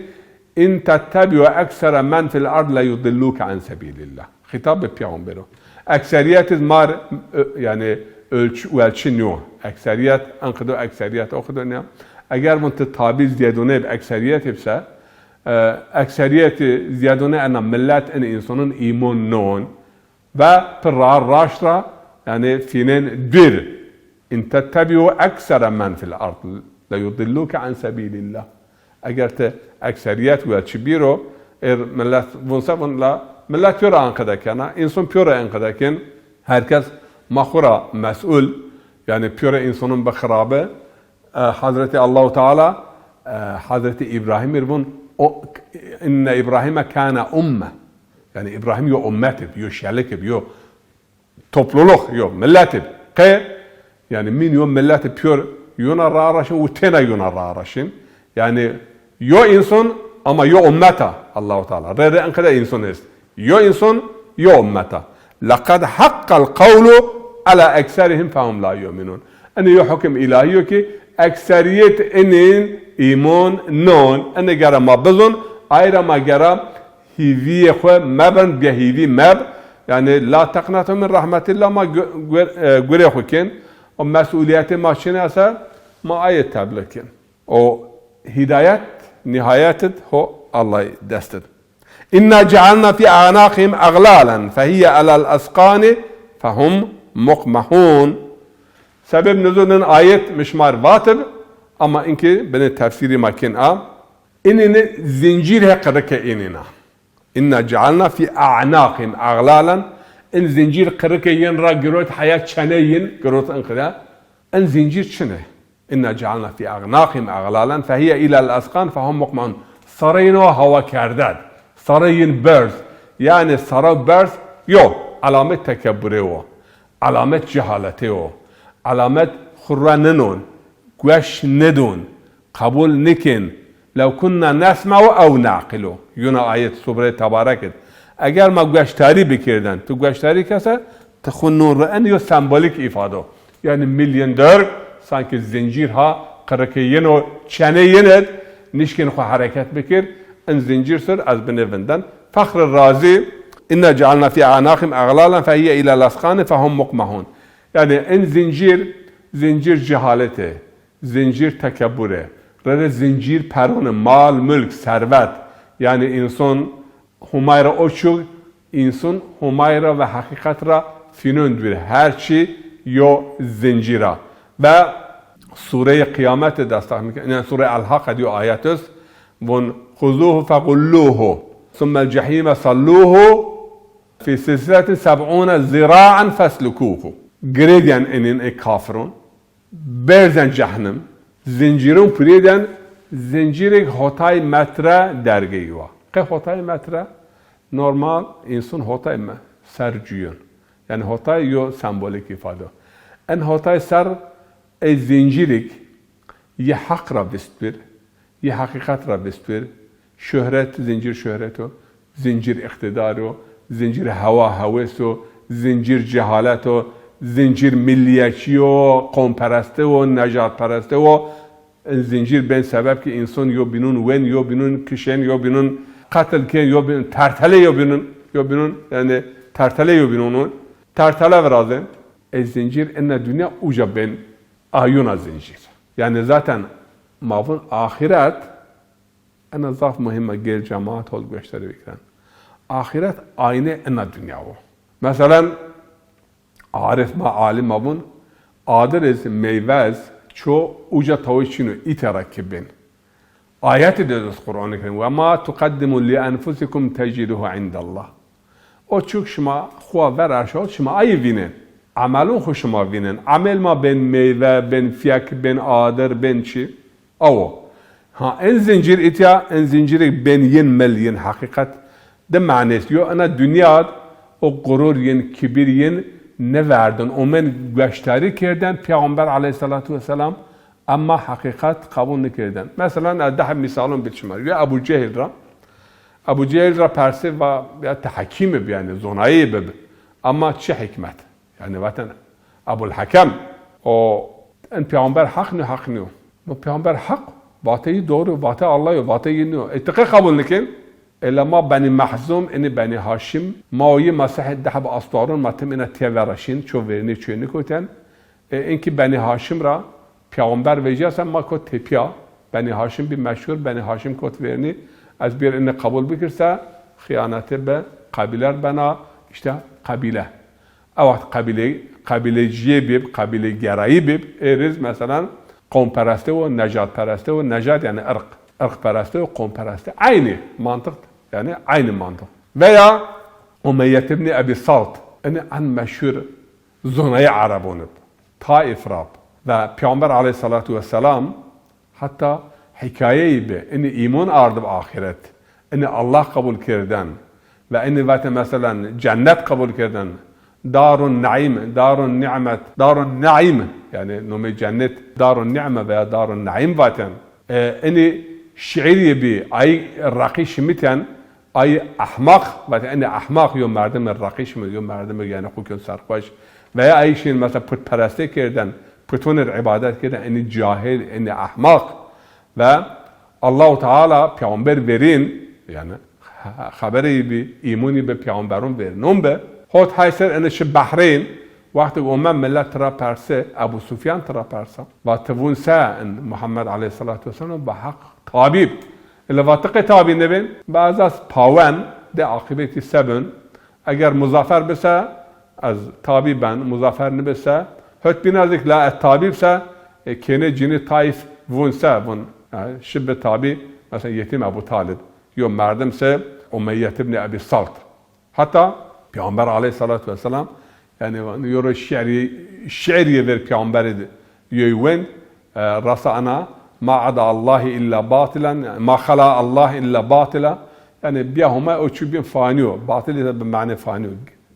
"In tettebi'u eksere men fil ard le yudilluke an sebilillah." Xîtab bi peyxamber o. Ekserîyet iz mar, ö, yanî ölç-, welçî nîyo. Ekserîyet, en qido ekserîyet, o qido nîya. Eger vun ti tabî zîyedûne bi ekserîyet bise, e, ekserîyetî zîyedûne ena millet, en însanûn îmon non ve pi ra raşt ra, yanî fînên dûr. "In tettebi'u eksere men fil ard le yudilluke an sebilillah." Eger ti ekserîyet welçî bîro, er millet vunse vun la, millet pîyora enqede kena, însan pîyora enqede kên, herkes ma xwu ra mes'ul, yanî pîyora însanûn bi xirabi, e, Hazretî Allahu Teala, e, Hazretî Îbrahîmî rê vûn, o, inne Îbrahîme kâne umme. Yanî Îbrahîm yo ummet ib, yo şelik ib, yo topluluk, yo millet ib. Qe, yanî mîn yo millet ib pîyor yona ra araşin û têna yona ra araşin. Yanî yo înson ama yo ummet a Allahu Teala. Rê rê enqede înson est. Yo înson, yo ummet a. Leqed haqqal qewlu ala ekserihim fehum la yu'minun. Inî yo hukim îlahî yo ki ekserîyet inîn îmon non. Inî gere ma bizon, ayra ma gere hîvîyê xwu mebin, bêhîvî meb. Yanî, "La teqnetu min rahmetillah", ma gu-, gur-, e, gurê xwu kên. O mesûlîyetê ma çin ese, ma ayê tebliğ kên. O hîdayet, nîhayet id ho Allahî dest id. "Inna cealna fî a'naqihim aglalan fehiye alel azqani fehum muqmahun." Sebeb nuzul in ayet mi şima rê vatib, ama inkî binê tefsîrî ma kên a. Inîni zincîr he qirikê inîna. "Inna cealna fî a'naqihim aglalan." In zincîr qirikê yin ra girot heya çenê yin, girot in qide. In zincîr çin ê? "Inna cealna fî a'naqihim aglalan fehiye ilel azqan fehum muqmahun." Sareyno hawa kerded. Sarey yin berz. Yanî sara berz yo, alamet tekebburê wo. Alamet cehaletê wo. Alamet xwu ra ninon. Gueş nidon, qebul nikên. "Lew kunna nesme'u ew naqilu." Yuna ayet Subre Tebarek id. Eger ma gueştarî bikirden, tu gueştarî kese, ti xwu nun ri en yo sembolîk îfado. Yanî mil yin derg, sankî zincîr ha, qirikê yin o, çenê yin id, nişkên xwu hereket bikir, in zincîr sir ez binê vinden. Fexr Razî, "Inna cealna fî a'naqihim aglalan fehiye ilel azqani fehum muqmahun." Yanî in zincîr, zincîr cehaletê. Zincîr tekebburê. Rê rê zincîr perone, mal, mulk, servet. Yanî înson Homay ra o çug, înson Homay ra ve heqîqet ra fînon dûr. Her çî yo zincîr a. Ve Sureyê Qiyamete destexmî ke-, yanî Sureyê El-Haq ed yo ayet est, vûn, "Xuzuhu fegulluhu, summel cehîme salluhu, fî silsiletin seb'ûne zira'en feslukuhu." Girêdyen inîn ê kafiron. Berzen cehnim, zincîron purêden, zincîrêk hotay metre dergeyî wa. Qe hotay metre, normal înson hotay me-, ser cuyon. Yanî hotay yo sembolîk îfade. En hotay ser ey zincîrêk yi heq ra vist bir, yi heqîqet ra vist bir, şohret, zincîr şohret o, zincîr îqtîdar o, zincîr hewa hewes o, zincîr cehalet o, zincîr millîyetçî yo, qompereste wo, nejadpereste wo. In zincîr bên sebeb ki înson yo bînun wen, yo bînun kişên, yo bînun qetil kên, yo bînun tertele, yo bînun, yo bînun, yanî tertele yo bînun. Tertele virazên. Ey zincîr ina dinya uca bên ayuna zincîr. Yanî zaten ma vûn axiret, ina zaf muhîm a, gel cemaat hol gueştarî bikiren. Axiret aynê ina dinya wo. Meselen, arif ma, alim ma vûn, adir iz, meyve iz, ço uca tawî çin o, îte ra ki bên. Ayetî de est Qur'anî Kerîm, "Ve ma tuqeddimu li enfusikum teciduhu indallah." O çik şima xwu ver erşa ot, şima ayî vînên. Emelûn xwu şima vînên. Emel ma bên meyve, bên fiyek, bên adir, bên çî. Awo. Ha, en zincîr îtya, en zincîrêk bên yin mil, yin heqîqet. Di mane est. Yo ina dinya d o gurur yin, kibir yin niverdin. Omên gueştarî kerdên Peyxamber aleyhîsselatu wesselam, ema heqîqet qebul nikerdên. Meselen, ez deh mîsalon bid şima. Yo Ebû Cehîl ra. Ebû Cehîl ra persê va, ya ti hekîm ib, yanî zonayî bib. Ema çi hikmet? Yanî vaten Ebul Hekem, o, en peyxamber heq nîyo, heq nîyo. No peyxamber heq, vateyî doğru, vate Allah yo, vate yi nîyo. E, ti qe qebul nikên? Ela ma Benî Mehzum, inî Benî Haşim, ma o yi ma sehê deh bi astuarun, ma tim ina tiye vera şîn, ço vernî çuye nikotên. E, inkî Benî Haşim ra peyxamber vejîya se ma kot tepîya. Benî Haşim bî meşhur, Benî Haşim kot vernî, ez bîr inî qebul bikir se, xiyanete bi qebîler bena, îşte qebîle. Ew wext qebîle-, qebîlecîyê bib, qebîlegerayî bib, ê riz, meselen, qompereste wo, nejadpereste wo, nejad yanî irq. Irqpereste wo, qompereste. Eynî mantiq, yanî eynî mantiq. Veya Umeyet îbnî Ebî Salt, inî en meşhur zonayê Erebon ib. Taîf ra b. Ve Peyxamber aleyhîsselatu wesselam heta hîkayeyî bi, inî îmon ard bi axîret, inî Allah qebul kerden ve inî vate meselen cennet qebul kerden, darun naîm, darun nîmet, darun naîm, yanî nomê cennet darun nîme veya darun naîm vaten. E, inî şîîrî bi, ay reqî şimiten, ay ehmaq, vate inî ehmaq yo merdimê reqî şimit, yo merdimê yanî xwu kên serxweş. Veya ay şîn mesela putperestî kerden, putonir îbadet kerden, inî cahil, inî ehmaq. Ve Allahu Teala peyxamber verîn, yanî xeberî bi, îmûnî bi peyxamberon verînon bi. Hot hay ser inî şi Behreyn, wextêk ome milet tira perse, Ebu Sufyan tira persa. Va ti vûn se in Muhammed aleyhîsselatu wesselam va heq tabîb. Île va ti qey tabî nibên? Va ez ez pawen de aqîbetî se bin. Eger muzafer bise, ez tabî ben, muzafer nibise, hot bîna zik la ez tabîb se, e, kênê cinî Taîf vûn se, vûn, e, şi bi tabî, mesela yetîm Ebu Talib, yo merdim se Umeyye ibnî Ebî Salt. Heta Peyxamber aleyhîsselatu wesselam, yanî yo ro şîîrî, şîîrî ver Peyxamberî de, yoy wend, e, rasa ana, "Ma ada Allahi illa batilen", yanî, "Ma xala Allah illa batila", yanî, biya Homa o çî bîn fanî yo. Batil ise bi mane fanî yo.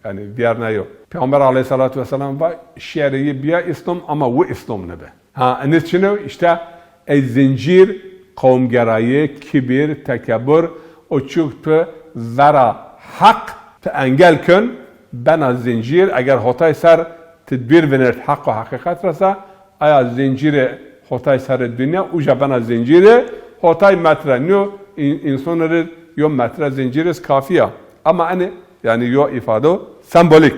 Yanî, vîyerna yo. Peyxamber aleyhîsselatu wesselam va, "Şîîrî bîya Îslam ama wi Îslam nibi." Ha, inî çin o? Îşte ey zincîr, qewmgerayî, kibir, tekebur, o çîk tu vera heq tu engel kön, bena zincîr, eger hotay ser tu dûr vinert heq û heqîqet ra se, aya zincîrê hotay serê dinya, uca bena zincîrê hotay metre. Nîyo, în-, însanî rê yo metre zincîr iz kafî ya. Ama enê, yanî yo îfado sembolîk.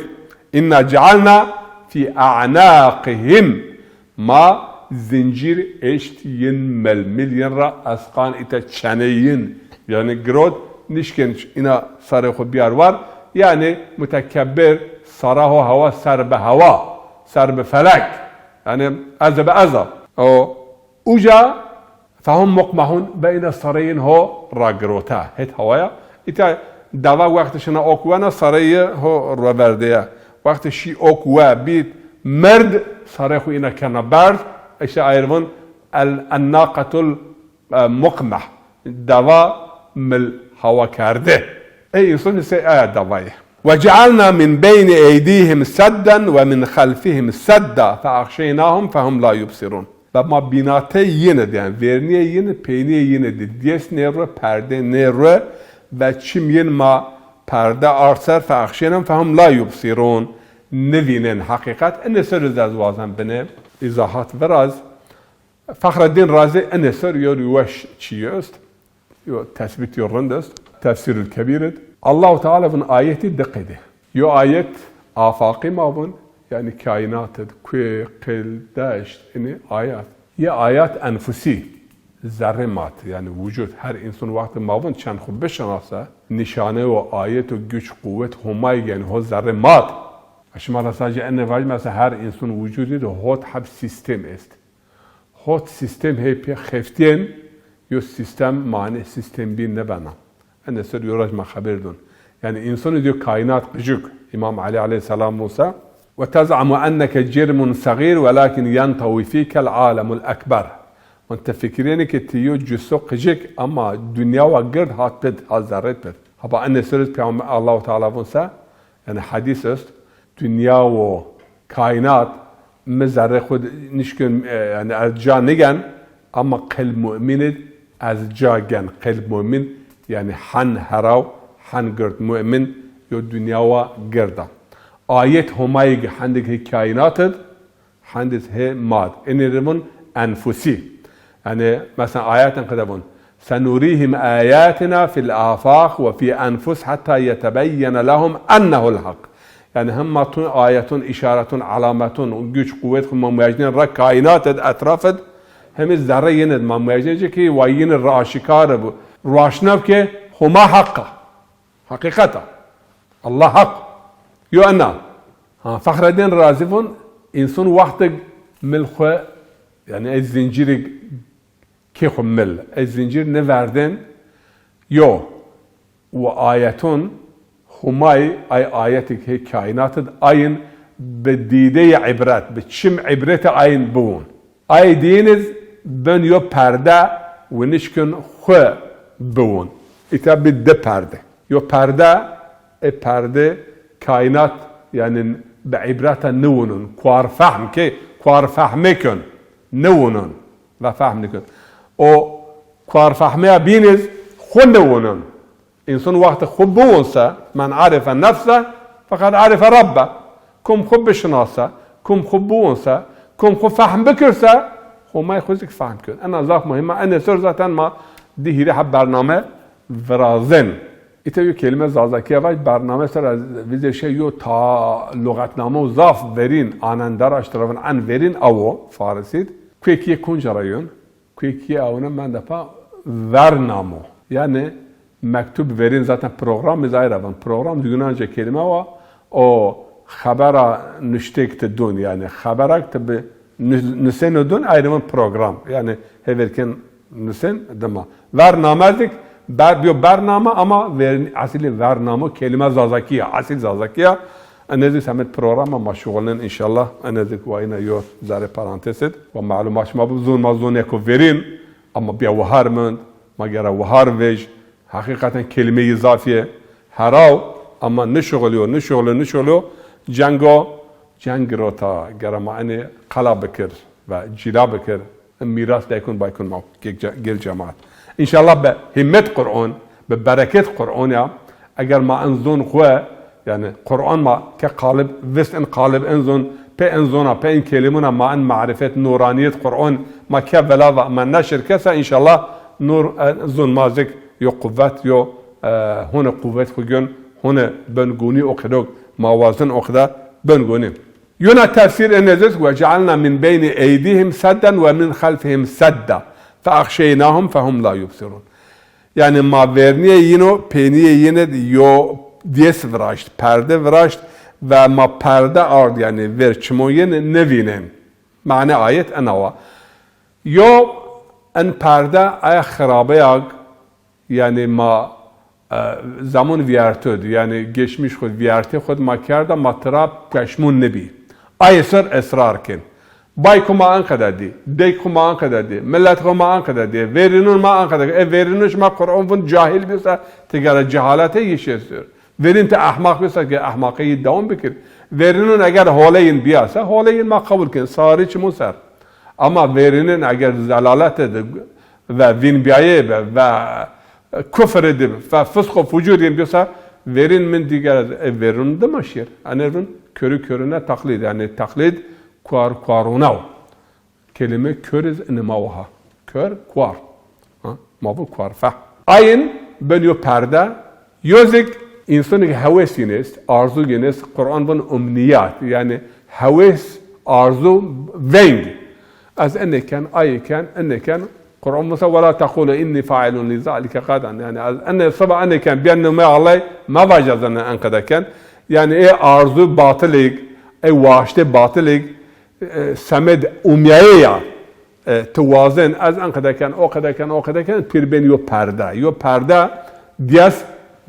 "Înna cealna fî e'naqihîm." Ma zincîr eşt yin, melmil yin ra, esqan îte çenê yin. Yanî girot, nişkên îna serê xwu biyar war. Yanî mutekebbir, sara ho hewa, ser bi hewa, ser bi felek. Yanî ez bi ez a. O uca fehum mukmehun, ve îna sareyên ho ragirote, hêt hewaya. Îta dava wextê şina ok wena, sareyê ho roverdeye. Wextê şî ok we bît, mird, sarê xwu îna kena berd, îşte ay rê vûn el ennaqetul, e, mukmeh. Dava mil hewa kerde. Ey însan ise aya davayê. Ve cealna min beyni eydîhim sedden ve min xelfihim sedda fe axşeynahum fehum la yubsirun. Ve ma bînatê yin id, yanî vernîyê yin id, peynîyê yin id, diyes nêro, perde nêro, ve çim yin ma perde ard ser, fe axşeynahum fehum la yubsirun. Nivînên heqîqet. Inê ser iz ez wazen binê îzahat viraz. Fexreddîn Razî inê ser yo rî weş çî est. Yo tesbît yo rind est. Tefsîrul Kebîr id. Allahu Teala vûn ayetî di qede. Yo ayet afaqî ma vûn, yanî kaînat id, kuê, qil, deşt, inî ayat. Yê ayat enfusî, zerrê mat, yanî wucud. Her însan wextê ma vûn çend xwu bişinase, nîşane û ayet û güç, quwet Homayî, yanî ho zerrê mat. Şima ra sadece enê vajî, mesela her însan wucudî de hot heb sîstem est. Hot sîstem hey pê xeftîyên, yo sîstem mane sîstem bîn nêbena. Enê ser yo raj ma xeber dûn. Yanî însanî diyo kaînat qicik. Îmam Elî aleyhîsselam vûn se, "Ve tez'amu enneke cirmun segîr welakîn yentewi fîkel alemul ekber." Vûn ti fikirênî ke ti yo cuso qicik ama dinya wa gird hat pid, hat zerrê pid. Haba enê ser iz Peyxamber, Allahu Teala vûn se, yanî hedîs est, dinya û kaînat mi zerrê xwu nişkên, e, yanî ez ca nigen, ama qelb mumîn id ez ca gen. Qelb mumîn, yanî hen heraw, hen gird. Mumîn yo dinya wa gird a. Ayet Homayî gi hendik hê kaînat id, hendis hê mad. Enê rê vûn enfusî. Yanî, mesela, ayetin qide vûn, "Senurîhim ayatina fil afaq ve fî enfus hatta yetebeyyene lehum ennehu'l hak." Yanî, him ma tun ayetun, îşaretun, alametun, güç, quwet xwu ma muecnên ra kaînat id, etraf id, hemî zerrê yin id ma muecnên ci ki wa yin id ra aşîkar ib, ruaşna ib ke Homa heq a. Heqîqet a. Allah heq. Yo ena. Ha, Fexreddîn Razî vûn, însan wextig mil xwu, yanî ey zincîrig kê xwu mil, ey zincîr niverdên, yo, û ayetun, Humay, ay ayetig hê kaînat id ayin, bi dîdeyê îbret, bi çim îbretê ayin biwon. Ay dîn iz ben yo perde, winişkin xwu biwon. Îta bi di perde. Yo perde, e perde kaînat, yanî bi îbreta niwunon, kuar fehm ke, kuar fehme kon, niwunon ve fehm nikon. O kuar fehmeya bîn iz xwu niwunon. Însan wextê xwu biwon se, "Men arife nefse, feqed arife Rabbe." Kum xwu bişinase, kum xwu biwon se, kum xwu fehm bikir se, Homay xwu zik fehm kon. Ena zaf muhîm a. Enê ser zaten ma di hîrê heb bername virazên. Îta yo kelîme Zazakîye vaj, bername ser ez vizêr şey yo ta luxetname û zaf verîn, anender aştiravin en verîn awo, Farisîd. Kuekîye kunca ra yon. Kuekîye awne mende pa vernamo. Yanî mektub verîn zaten program iz ay ra vin. Program di Yunanca kelîme wa, o xebera nuştêk ti dun, yanî xebera ti bi nus-, nusêno dun, ay ra vin program. Yanî hêverken nusên dima. Vername zik, ber-, biyo bername ama ver-, esilî vernamo kelîme Zazakî ya, esil Zazakî ya. Enê zik semed programa ma şuxulnên înşallah. Enê zik wayîna yo zerrê parantez id. Wa malum a şima bi zon ma zonêko verîn. Ama bîya wahar mend. Ma gera wahar vej. Heqîqeten kelîmeyî zafîye. Heraw ama nişuxulîyo, nişuxulîyo, nişuxulîyo. Cengo, ceng rota gera ma enê qela bikir ve cîla bikir. Mîras daykun baykun ma gel ce-, gel cemaat. Înşallah bi hîmmet Qur'on, bi bereket Qur'on ya, eger ma en zon xwu, yanî Qur'on ma ke qalib, vist en qalib en zon, pê en zona, pê en kelîmuna ma en marifet, nuraniyet Qur'on ma ke vela va ma neşir kese, înşallah nur, e, zon ma zik yo quwwet, yo, e, hone quwwet xwu gön, hone ben gonî o qedog ma wazin o qede ben gonî. Yona tefsîr enê zî, "Ve cealna min beynî eydîhim sedden ve min xelfihim sedda fe axşeynahum fehum la yubsirun." Yanî ma vernîye yîno, peynîye yîne yo dês viraşt, perde viraşt ve ma perde ard, yanî ver çimon yîne nivînen. Mane ayet ena wa. Yo en perde aya xirabeyag, yanî ma, e, zaman vîyerto di, yanî geçmiş xwu, vîyertê xwu ma kerda, ma tira peşmûn nibî. Ayê ser esrar kin. Bayko ma anqede dî, deyk xwu ma anqede dî, milet xwu ma anqede dî, verînun ma anqede. E verînun şima Qur'on vun cahil bî se, ti gere cehalete yî şêstir. Verîn ti ehmaq bî se ke ehmaqê yî dewam bikir. Verînun eger holeyin bîya se, holeyin ma qebul kin, sarî çimû ser. Ama verînun eger zelalete de ve vînbîyayê be ve kufrî de ve fisq û fucûrî bîsa, verîn min dîger ez, e, verîn dima şîr. Enê vin körü körüne taklîd, yanî taklîd kuar kuarûna o. Kelîme kör iz inima waha. Kör, kuar. Ha? Ma bu kuar feh. Ayin ben yo perde, yo zik însanî hewes yin est, arzu yin est, Qur'an vin umniyat, yanî hewes, arzu, veng. Ez enê ken, ayê ken, enê ken, Qur'an mesela, "Ve la tequlu inni failun li zalike gadan." Yanî ez enê siba enê ken, bîya nome Allay, mevac ez enê enqede ken. Yanî ê arzu batilig, ê waştê batilig, e, semed umyayê ya, e, ti wazen, ez enqede ken, o qede ken, o qede ken, pîr bên yo perde. Yo perde, diyes,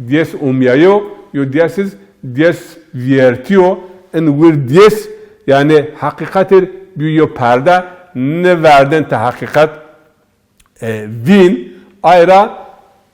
diyes umyayo, yo diyes iz, diyes vîyertîyo, in wir diyes, yanî heqîqet ir bîyo yo perde, niverdên ti heqîqet, e, vîn, ay ra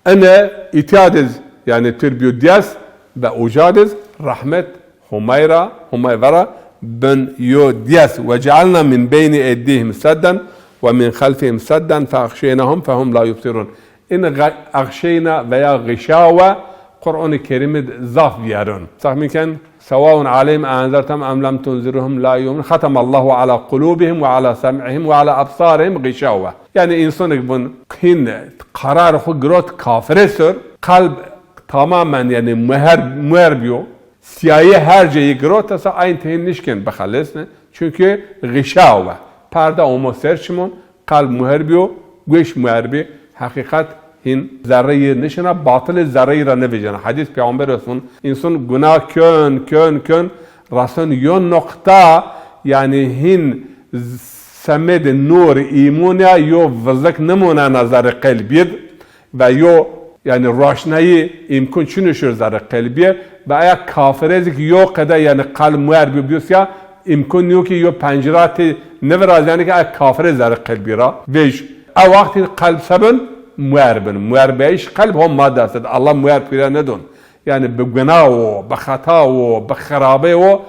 ene îtîyad iz, yanî tir bîyo diyes ve ucad iz rehmet Homay ra, Homay vera bin yo diyes. "Ve cealna min beynî eydîhim sedden ve min xelfihim sedden fe axşeynahum fehum la yubsirun." In xe-, axşeyna veya xişawe Qur'an-ı Kerim id zaf vîyeron. Tahmin ken, "Sewaun aleyhim eenzertehum em lem tunzirhum la yu'minun. Xetemallahu ala qulubihim ve ala sem'ihim ve ala absarihim xişawe." Yanî însanêk vun hin qarar xwu girot kafirê ser, qelb tamamen, yanî muher, muher bîyo. Siyayî her cayî girot esa, ayn ti hin nişkên bixelesne. Çunkî xişawe. Perde omo ser çimon, qelb muher bîyo, gueş muher bî, heqîqet hin zerreyî nişina, batilî zerreyî ra nivejena. Hedîs Peyxamber vun, însan guna kön, kön, kön, rasen yo noqta, yanî hin semedê nur îmûn ya yo vizik nimonena zerrê qelbî id ve yo Yanî roşnayî îmkun çin o şir zerrê qelbîye ve aya kafirê zî ki yo qede yanî qelb muer bî bîyo sîya, îmkun nîyo ki yo pencira tê nivirazî yanî ki aya kafirê zerrê qelbî ra vêj. E wext hîn qelb se bin? Muer bin. Muer beyîş qelb ho ma dest id. Allah muer pîre nidon. Yanî bi guna wo, bi xeta wo, bi xirabê wo,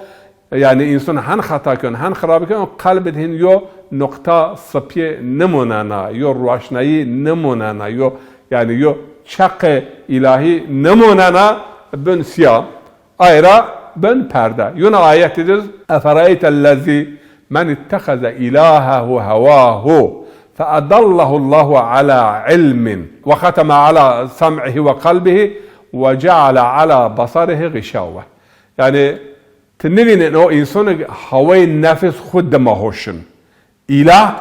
yanî însan hen xeta ken, hen xirabî ken, qelb id hîn yo noqta sipîye nimonena, yo roşnayî nimonena, yo, yanî yo çeqê îlahî nimonena, bin sîya. Ay ra bin perde. Yona ayet id iz, "Eferayte lezî men ittexeze îlahehu hewahu fe edallehu Allahu ala ilmin ve xeteme ala sem'ihi ve qelbihi ve ceale ala besarihi gişawe." Yanî, ti nivînin o însonik hawayê nefis xwu dima ho şin. Îlah,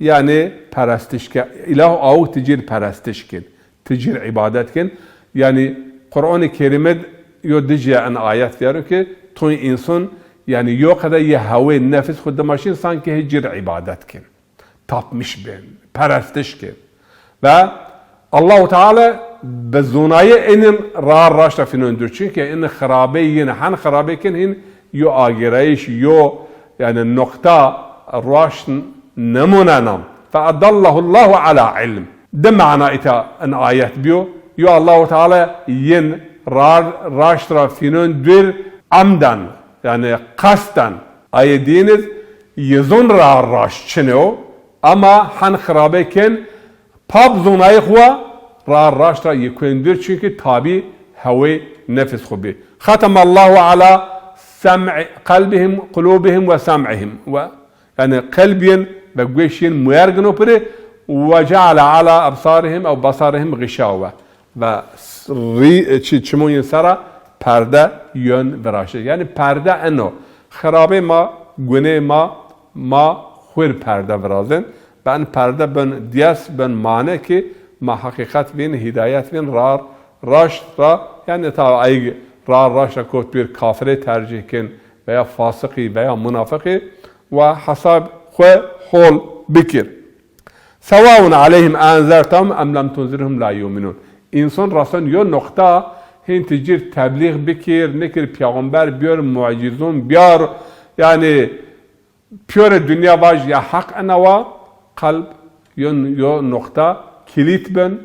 yanî perestiş ke, îlah aw ti cîr perestiş kin, ti cîr îbadet kin. Yanî, Qur'anê Kerîme yo dicîya en ayet vîyaro ki, toy înson, yanî yo qede yê hawayê nefis xwu dima şin, sankî hê cîr îbadet kin. Tapmiş bin, perestiş kin. Ve Allahu Teala bi zonayî inin ra raşta fînon dûr. Çunke in xirabê yin hen xirabê kin hin yo agêrayîş, yo, yanî, noqta roşn nimonena. Fe edallehu Allahu ala ilm. Di mana îta in ayet bîyo. Yo Allahu Teala yin ra raşt ra fînon dûr emden. Yanî qesten. Ayê dîyin iz yi zon ra raşt çin o, ema hen xirabê ken, pa bi zonayê xwu ra raşt ra yi kuen dûr, çunke tabî hewê nefis xwu bî. Xeteme Allahu ala sem'i, qelbihim, qulubihim ve sem'ihim. Ve, yanî qelbîyin ve gueşîyin muyer gino pirê, ve ceale ala ebsarihim ew besarihim gişawe. Ve s-, rî-, çi-, çimûn yin sera perde yön viraştê. Yanî perde eno. Xirabê ma, gunê ma, ma xwir perde virazên. Ve en perde bin diyes, bin mane ki ma heqîqet vîn, hîdayet vîn, rar raşt ra, yanî ta ayig rar raşt ra kot bir kafirê tercih kin veya fasiqî veya munafiqî ve hesab xwu hol bikir. Sewaun aleyhim enzertehum em lem tunzirhum la yu'minun. Însan reson yo noqta, hîn ti cîr teblîx bikir, nikir, peyxamber bîyor, mucîzon bîyor, yanî pîyorê dinya vaj ya heq ena wa, qelb yon yo noqta kilît bin,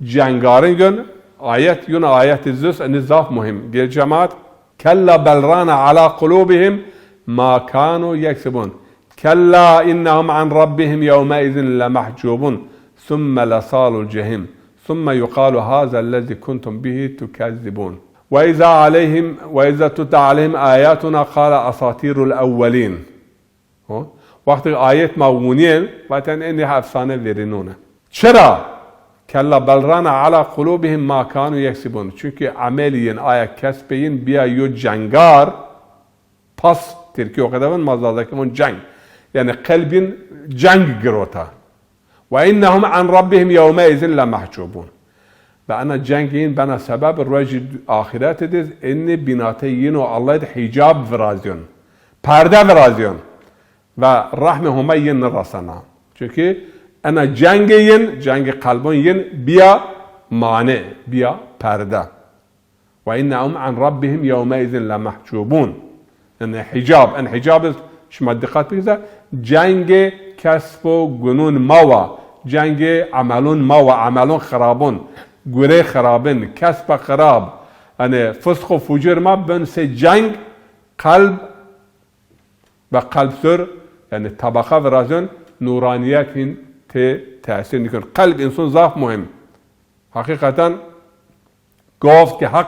cengarin gon, ayet, yon ayetê zûs, enî zaf muhîm. Gel cemaat, kella bel rana ala qulubihim ma kanu yeksibun. Kella innehum an rabbihim yevmeizin lemehcubun. Summe lesalul cehim. Summe yuqalu hazellezi kuntum bihi tukezzibun. Ve iza aleyhim, ve iza tutla aleyhim ayatuna qala asatirul evvelin. Ho? Wextê ayet ma wunîyen, vaten enî efsane verînone. Çira? Kella bel rana ala qulubihim ma kanu yeksibun. Çunke emelî yin, aya kesbê yin bîya yo cengar, pas, Tirkî o qede vin, ma Zazakî vun ceng. Yanî qelbîn ceng girota. Ve innehum an rabbihim yevmeizin lemehcubun. Ve ena cengê yin bena sebeb rojî axîretî de enî bînateyê yin û Allah de hîcab virazîyon. Perde virazîyon. Ve rehmê Homay yin niresena. Çunke ena cengê yin, cengê qelbon yin bîya mane, bîya perde. Ve innehum an rabbihim yevmeizin lemehcubun. Yanî hîcab, en hîcab iz şima dîqet bikî se, cengê kesb û gunûn ma wa, cengê emelûn ma wa, emelûn xirabûn, gurê xirabin, kesba xirab, yanî fisq û fucur ma bin se ceng, qelb ve qelb sur, yanî tebeqa virazon, nûranîyet hîn tê tesîr nîkon. Qelb însan zaf muhîm. Heqîqeten, Goft ki Heq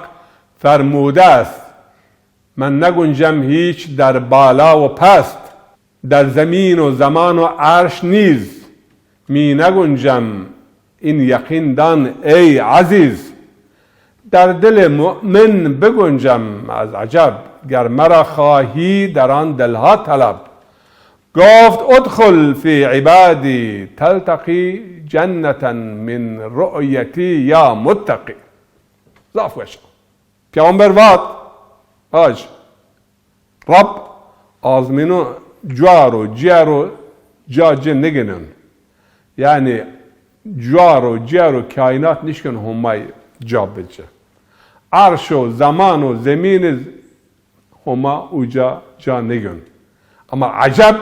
fermûde est, "Men neguncem hîç der bala û pest, der zemîn û zeman û erş nîz. Mî neguncem in yeqîn dan ey ezîz. Der dilê mu'min biguncem ez eceb, ger mera xahî deran dilha teleb." Goft, "Udxul fî îbadî telteqî cenneten min ru'yetî ya mutteqî." Zaf weş a. Peyxamber vat, haj, Rab azmîno cuar o, ciar o ca ci niginin. Yanî Cuar û cîyar û kaînat nişkin Homay ca bici. Erş û zeman û zemîn iz Homa uca ca nêgin. Ama eceb,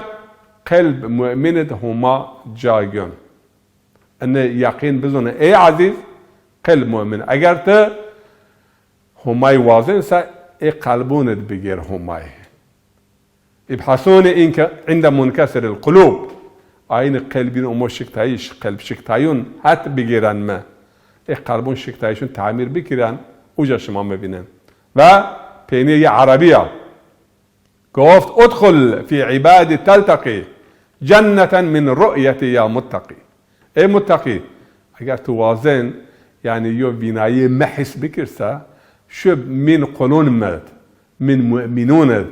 qelb mu'min id Homa ca gin. Ene yeqîn bizone, ey ezîz, qelb mu'min. Eger ti Homay wazensa, ê qelbûn id bigêr Homay. İbhasûni inke inde munkesiril qulûb. Aynî qelbîn omo şiktayîş, qelb şiktayûn het bigêren mi. Ê qelbûn şiktayîşûn tamîr bikirên, uca şima mi vînen. Ve peynîye yê Erebî ya. Goft, "Udxul fî îbadî telteqî cenneten min ru'yetî ya muttaqî." Ey muttaqî, eger tu wazen, yanî yo vînayê mi his bikirsa, şu min qulûn mi d, min mu'minûn id,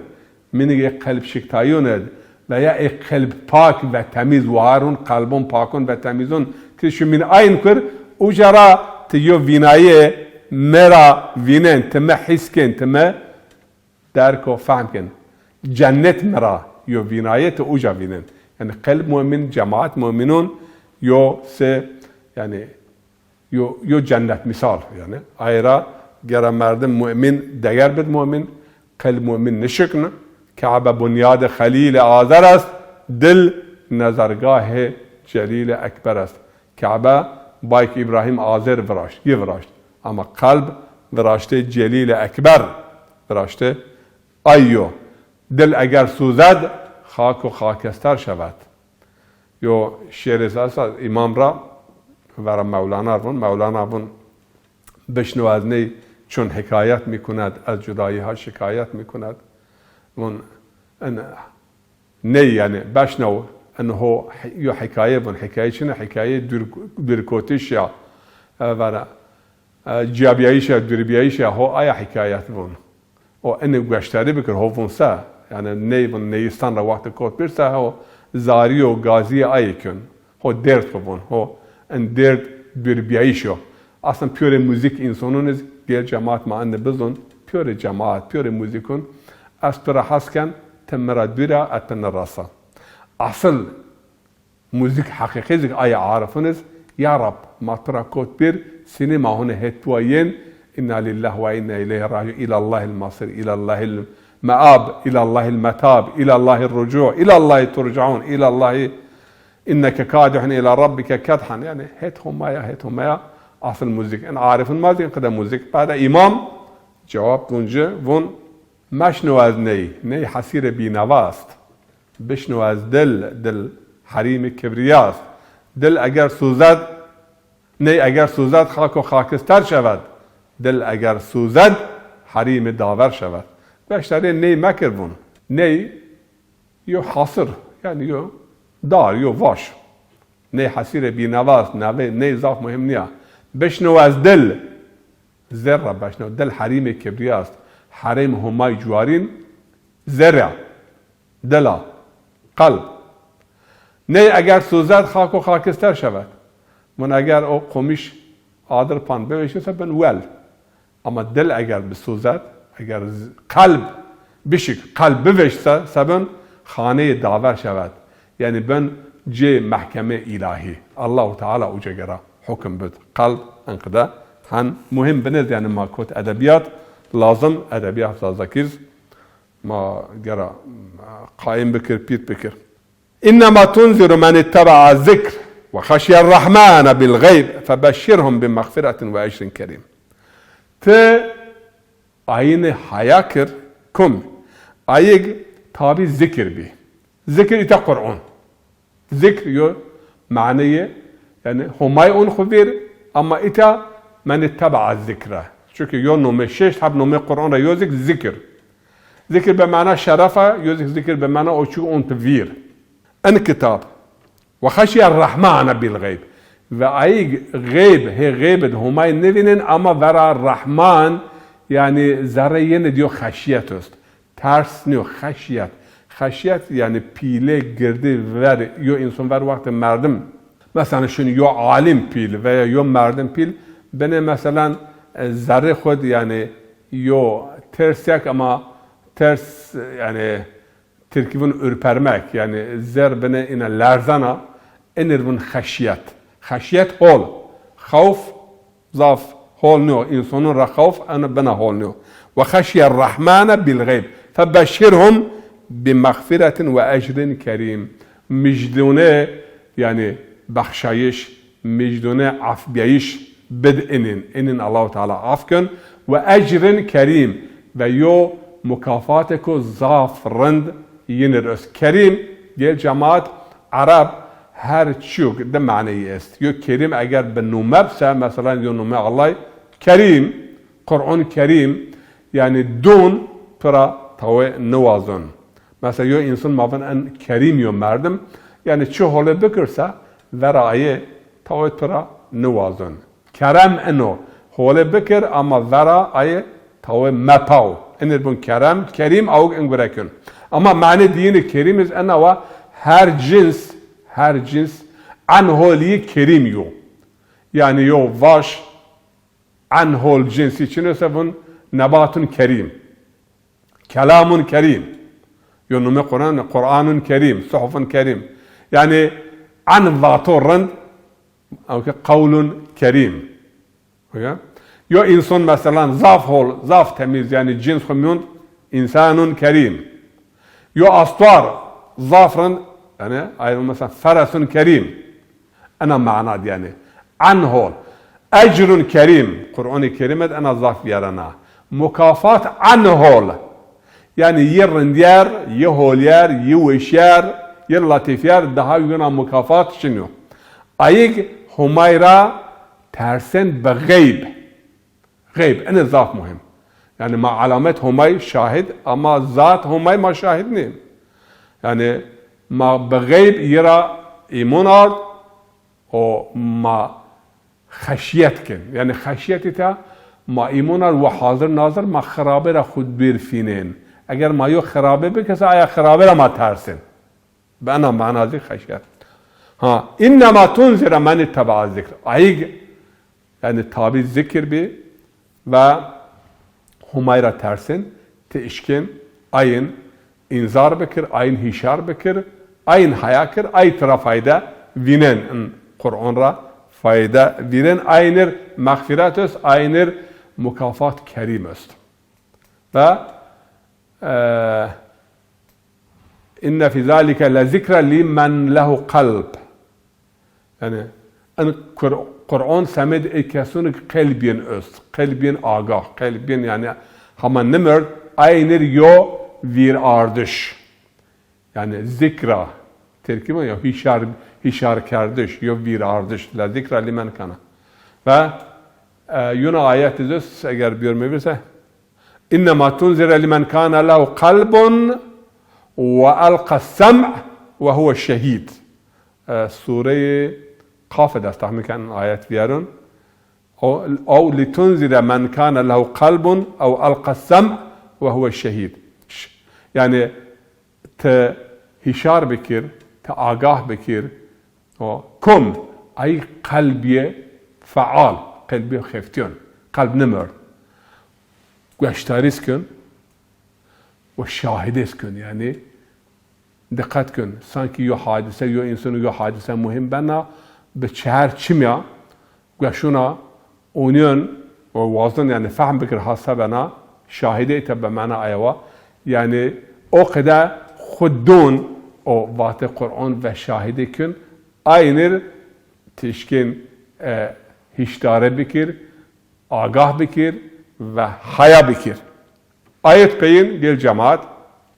min ê qelb şiktayûn id, veya ê qelb pak ve temîz, warûn qelbûn pakûn ve temîzûn, ti şu min ayn kur, uca ra ti yo vînayê mi ra vînen, ti mi his kên, ti mi derk û fehm kên. Cennet mi ra yo vînayê ti uca vînen. Yanî qelb mu'min, cemaat mu'minûn yo se, yanî yo, yo cennet misal yanî. Aye ra gera merdim mu'min deger bid mu'min, qelb mu'min nişikn. Kebe bunyadê Xelîlê Azer est, dil nezergahê Celîlê Ekber est. Kebe bayk Îbrahîm Azer viraşt, yi viraşt. Ama qelb viraştê Celîlê Ekber, viraştê ay yo. Dil eger suzed, xak û xakester şeved. Yo şêrê esa îmam ra vera Mewlana vun. Mewlana vun, bişno ez ney çun hikayet mi kunet, ez cudayî ha şikayet mi kunet. Vun, en, ney yanî, beşno, en ho hi-, yo hikaye vun. Hikaye çin a? Hikaye dûr-, dûrkotiş ya. E, vera, e, ciyabiyayîş ya, dûrbiyayîş ya, ho aya hikayet vun. O enê gueştarî bikir, ho vun se? Yanî ney vun, neyistan ra wextê kot bir se, ho zarî yo, gazîyê ayê kên. Ho dêrd xwu vun, ho en dêrd dûrbiyayîş o. Aslında pîyorê muzîk însonûn iz gel cemaat ma ende bizun, pîyorê cemaat, pîyorê muzîkûn, ez tu ra hes ken, ti mi ra dûr a, ez ti niras a. Asıl Muzîk heqîqî zik ayê arifûn iz, ya Rab, ma tu ra kot bir, sînê ma hune het dua yên, inna lillah ve inna ileyhi raciun, ilallahil masir, ilallahil meab, ilallahil metab, ilallahir rucu, ilallahi turcaun, ilallahi inneke kadihun ila rabbike kedhan. Yanî het Homaya, het Homaya, asıl muzîk. En arifûn ma zik, en qide muzîk. Bade îmam cewab vun ci, vun, meşno ez ney, ney hesîrê bînewa est. Bişno ez dil, dil herîmê kibrîya est. Dil eger suzed, ney eger suzed, xak û xakister şeved. Dil eger suzed, herîmê daver şeved. Gueştarê ney mekir vun. Ney yo hasir, yanî yo dar, yo vaş. Ney hesîrê bînewa est, ney, ney zaf muhîm nîya. Bişno ez dil, zerr ra beşno. Dil herîmê kibrîya est. Herîmê Homay cuarîn zerr a. Dil a, qelb. Ney eger suzed, xak û xakister şeved. Vun eger o qomîş adir pan bivêşî se bin wel. Ama dil eger bisuzed, eger z-, qelb bişik, qelb bivêş se, se bin xaneyê daver şeved. Yanî bin cê mehkemê îlahî. Allahu Teala uca gera hukim bid. Qelb enqede hen muhîm binê, yanî ma kot edebîyat, lazim edebîyat zazakî iz ma gera qaîm bikir, pît bikir. Înnema tunziru men îttebe'a zikr ve xeşiyerrehmane bil xeyb febeşşirhum bi mexfiretin ve ecrin kerîm. Ti ayîne haya kir, kum ayîg tabî zikir bî. Zikir îta Qur'on. Zikr yo maneyê, yanî Homay on xwu vîr, ama îta men îttebe'a zikre. Çunke yo nomê şeşt heb nomê Qur'on ra yo zik zikir. Zikir bi mana şeref a, yo zik zikir bi mana o çî on ti vîr. En kitab. Ve xeşiyerrehmane bil xeyb. Ve ayîg xeyb, hê xeyb id Homay nivînin, ama vera Rehman, yanî zerrê yin id yo xeşiyet est. Ters nîyo, xeşiyet. Xeşiyet yanî pîlê girdî ver, yo însan ver wextê merdim. Mesela şin yo alim pîl veya yo merdim pîl, binê mesela, e, zerrê xwu d yanî yo tersek ama ters, yanî tirkî vun ürpermek, yanî zerr binê îna lerzena, enir vun xeşiyet. Xeşyet hol. Xewf zaf hol nîyo. Însanûn ra xewf eno bina hol nîyo. Ve xeşye rrehmane bil xeyb. Febeşşirhum bi mexfiretin ve ecrin kerîm. Mijdûne, yanî bexşayîş, mijdûne afbîyayîş bid inin. Inin Allahu Teala af kin. Ve ecrin kerîm. Ve yo mukafatêko zaf rind yinir est. Kerîm, gel cemaat, Ereb her çîyok di maneyî est. Yo kerîm eger bi nume bise, mesela yo nume Allay, Kerîm, Qur'an Kerîm, yanî dûn pira tawê niwazon. Mesela yo însan ma vin en kerîm yo merdim, yanî çi holê bikirse vera ayê tawê pira niwazon. Kerem eno, holê bikir ama vera ayê tawê mepaw. Enir bun kerem, kerîm awk en gure kun. Ama mane diyini kerîm iz ena wa her cins, her cins en holî kerîm yo. Yanî yo vaş en hol cinsî çin ese vun nebatun kerîm. Kelamun kerîm. Yo nume Quran, Quranun kerîm, suhufun kerîm. Yanî en vato rind, ew ke qewlun kerîm. Yo însan meselan zaf hol, zaf temîz, yanî cins xwu mîyond, însanun kerîm. Yo astuar zaf rind, yanî ayrı mesela feresun kerîm. Ena mana di yanî. En hol. Ecrun kerîm. Quranê Kerîm ed ena zaf vîyarena. Mukafat en hol. Yanî yi rindyer, yi holyer, yi weşyer, yi latîfyer, daha yuna mukafat çin yo. Ayig Homay ra tersen bi xeyb. Xeyb, ene zaf muhîm. Yanî ma alamet Homay şahid, ama zat Homay ma şahid nî. Yanî ma bi xeyb yi ra îmon ard û ma xeşyet kin. Yanî xeşyet îta ma îmon ard û hazir nazir ma xirabe ra xwu dûr fînên. Eger ma yo xirabe bikese, aya xirabe ra ma tersên. Bi ena mana zî xeşyet. Ha, innema tunzire men itteba zikr. Ayig, yanî tabî zikir bî ve Homay ra tersên, ti işkên, ayin înzar bikir, ayin hîşar bikir, ayin haya kir, ay tira fayde vînen, in Quran ra fayde vînen, ayinir mexfîret est, ayinir mukafat kerîm est. Ve, e, inne fî zalike lezikre lîmen lehu qelb. Yanî, in Qur-, Quran semed ê kesûn ki qelbîn est, qelbîn agah, qelbîn yanî hema nimerd, aynir yo vîr ardiş. Yanî zikra, Tirkî mi ya hîşar, hîşarkerdiş, yo vîr ardiş. La zikra limen kana. Ve, e, yuna ayet iz est, eger biyor mi birse, innema tunzire limen kana lehu kalbun ve elqa sem ve huve şehîd. E, Sureyê Qaf id est, tahmin ken ayet vîyerun. O, ew litunzire men kane lehu kalbun ew elqa sem ve huve şehîd. Ş-, yanî ti hîşar bikir, ti agah bikir. O, kum, ay qelbîye feal, qelbîye xeftîyon, qelb nimerd. Gueştarîz kun, û şahidês kun, yanî diqet kun. Sankî yo hadise, yo însan û yo hadise muhîm bena, bi çeher çimya gueşuna onîyon û wazin, yanî fehm bikir hasa bena, şahidê îta bi mena aye wa. Yanî o qede xwu dûn o vatê Quran ve şahidê kun, aynir tişkên, e, hîşdare bikir, agah bikir ve haya bikir. Ayet peyin gel cemaat.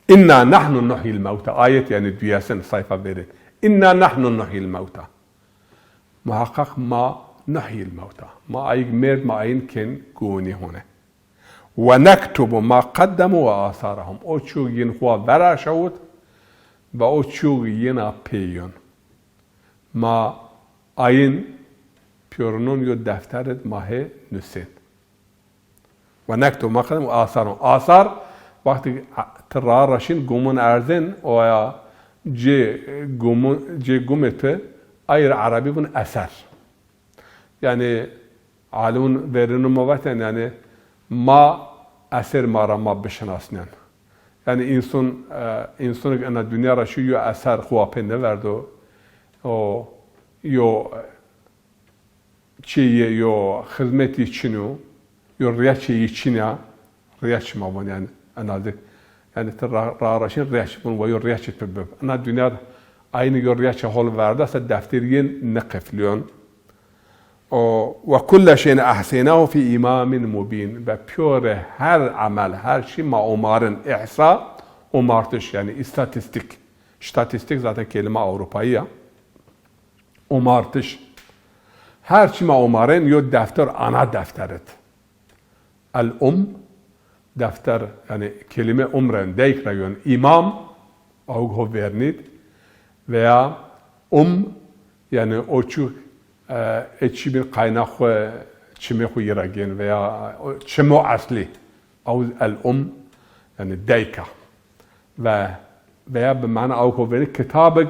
İnna nahnu nuhyil mewta. Ayet yanî duyesin sayfa veri. İnna nahnu nuhyil mewta. Muhaqqaq ma nuhyil mewta. Ma ayik merd, ma ayin ken gûnî hone. Ve nektubu ma qeddamu ve asarahum. O çû yin xwa vera şawit ve o çû yina pêyon. Ma ayin pîyorunun yo defter id ma hê nusên. Ve nektubu ma qeddamu ve asarahum. Asar, wextî ti ra reşîn gumun erzên, oya cê gumun, cê gumê ti ayir erebî vun eser. Yanî, alimûn verînû ma vatên, yanî, ma eser ma ra ma bişinasnên. Yanî, însan, e, însanik ena dinya ra şî yo eser xwu wa pê nêverdo. O, yo, çîyê yo xizmetî çin o, yo rîyeçê yî çin a, rîyeç ma von yanî enazik. Yanî ti ra-, ra-, raşin rîyeç von wa yo rîyeçê tu bib. Ina dinya aynî yo rîyeçê hol verda se defterî yin niqeflîyon. O, "Ve kulle şeyin ahseynahu fî îmamîn mubîn." Ve pîyorê her emel, her çî ma omarin. Îhsa, omartiş, yanî îstatîstîk. Statîstîk zaten kelîme Ewropayî ya. Omartiş. Her çî ma omarên yo defter, ana defter id. El um, defter, yanî kelîme um ra, dayk ra yon. Îmam, awg ho vernîd. Veya um, yanî o çû, e, e çî bin qayna xwu, çimê xwu yi ra gên veya o çimo eslî. Aw el um, yanî dayka. Ve, veya bi mana awko vernî, kitabik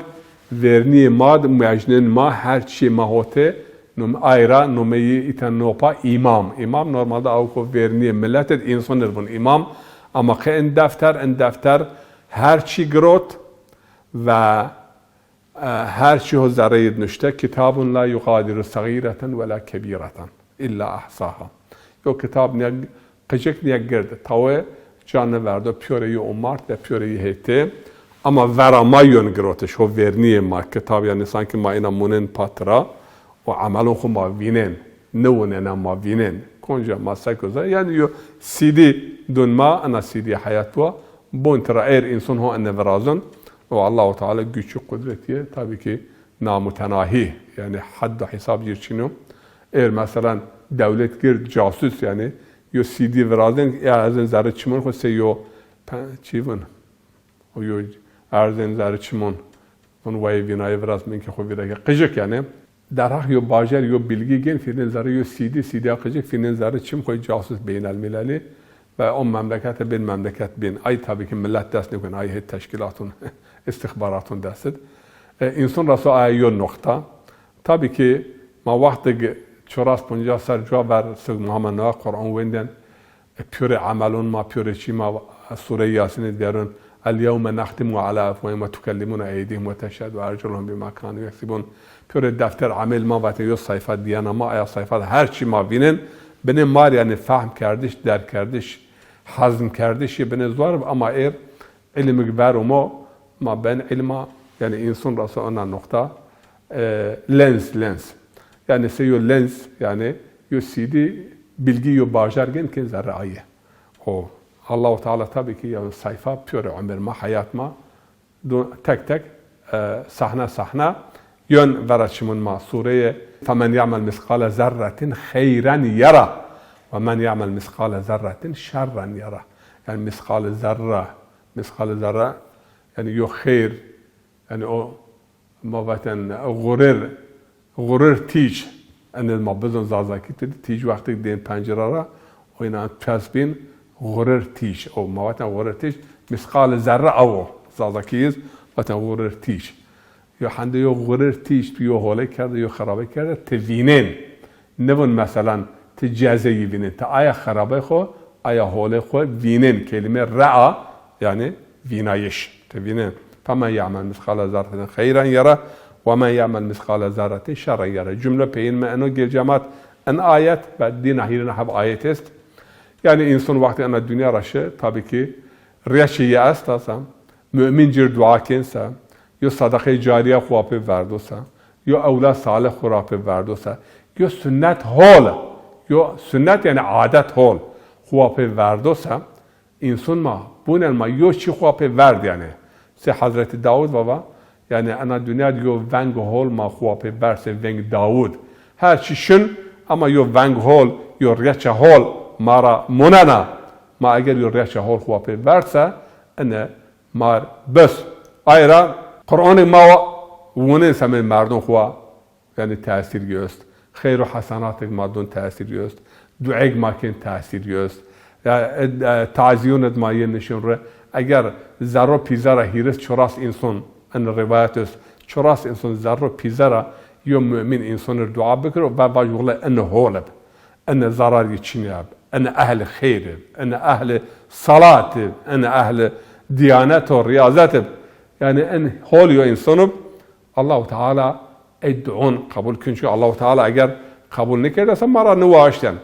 vernîyê ma di, mojnên ma, her çî ma hotê, num-, ay ra numeyî îta nopa îmam. Îmam normalde awko vernîyê milet id, însan id vun îmam. Ama qe in defter, in defter her çî girot ve E, her çî ho zerreyê di nuşte, "Kitabun la yugadiru sagîreten we la kebîreten illa ahsaha." Yo kitab nîya qicik nîya gird, tawe ca niverdo, pîyorê yi omart ve pîyorê yi hetê. Ama vera ma yon girotiş, ho vernîyê ma, kitab, yanî sankî ma îna munên pat ra, o emelon xwu ma vînên, niwunena ma vînên. Konca ma seko zerre, yanî yo C D dun ma, ina C D heyat wa, bon tira êr însan ho ene virazon. O Allahu Teala güç û qudretî yê, tabî ki, namutenahî, yanî hed û hesab cir çin o. Êr, meselan, dewlet gird casus, yanî yo C D virazên, ya erzên zerrê çimon xwu sey yo pe-, çî vin. O yo erzên zerrê çimon. Vun wayê vînayê viraz, min ke xwu vîra ke. Qijik yanî. Derheq yo bajar yo bilgî gên fînên zerrê yo C D, C D ya qijik fînên zerrê çim xwu casus beynelmîlelî ve o memlekete bên memleket bên. Ay tabî ki milet dest nêkun, ay hê teşkîlatun, îstixbaratun dest id. E, însan ra so aya yo noqta. Tabî ki ma wextig çoras poncas ser cuwa ver sig Muhammed Nawa Quran wendên, e, pîyorê emelon ma, pîyorê çî ma, Sûreyê Yasînî derun, "El yewme nextimu ala efwahîm we tukellimuna eydîhim we teşhedu erculuhum bima kanu yeksibun." Pîyorê defter emel ma vatên yo sayfa dîyena ma, aya sayfa de her çî ma vînên, binê ma rê yanî fehm kerdiş, derg kerdiş, hazm kerdiş yê binê zor bi, ama êr îlimig ver umo, ma ben îlma, yanî însan ra so ina noqta, e, lens, lens. Yanî sey yo lens, yanî yo C D bilgî yo bajar gên kên zerrê aye. O Allahu Teala tabî ki yanî sayfa pîyorê umir ma, heyat ma, do-, tek tek, e, sahne sahne yon vera çimon ma. Sûreyê "Femen ya'mel misqale zerretin xeyren yera ve men ya'mel misqale zerretin şerren yera." Yanî misqale zerre, misqale zerre, yanî yo xeyr, yanî o ma vatên ğurir, ğurir tîj. Ene ma bizon Zazakî ti tîj wextî dên pencere ra, o îna çesbîn ğurir tîj. O ma vatên ğurir tîj, misqal zerre awo. Zazakî yiz vatên ğurir tîj. Yo hende yo ğurir tîj, tu yo holê kerde, yo xerabê kerde, ti vînên. Nivun meselan ti cezeyî vînên, ti aya xerabey xwu, aya holê xwu vînên. Kelîme re'a, yanî vînayîş. Ti vînên. "Femen ya'mel misqale zerretin xeyren yere ve men ya'mel misqale zerretin şerren yere." Cumle peyên mi eno gel cemat, en ayet ve dîna hîrina heb ayet est. Yanî însan wextî ena dinya ra şi, tabî ki rîyeçê yi esta se, mumîn cir dua kên se, yo sedeqeyê carîye xwu apê verdo se, yo ewlad salih xwu ra pê verdo se, yo sunnet hol, yo sunnet yanî adet hol xwu apê verdo se, însan ma, bunen ma yo çî xwu apê verd yanî. Sey Hezretî Dawud vava, yanî ena dinya di yo veng hol ma xwu apê verd sey veng Dawud. Her çî şin ama yo veng hol, yo rîyeçe hol ma ra munena. Ma eger yo rîyeçe hol xwu apê verd se, ine mar bes. Ay ra Qur'anê ma wa wunên semê merdon xwu wa, yanî tesîr giost. Xeyr û hesenatêk ma dun tesîr giost. Dueyêk ma kên tesîr giost. Ya, e, e, tazîyûn id ma yên nişin ri. Eger zerro pîze ra hîris çoras înson, in rîwayet est, çoras înson zerro pîze ra yo mumîn înson ir dua bikiro ve vaj wele in hol ib. Ene zarar yi çinî ib, ene ehlê xeyr ib, ene ehlê salat ib, ene ehlê dîyanet û rîyazet ib. Yanî en hol yo însan ib, Allahu Teala ey duon qebul kin. Çunke Allahu Teala eger Qebul nêkerdese ma ra niwaşten.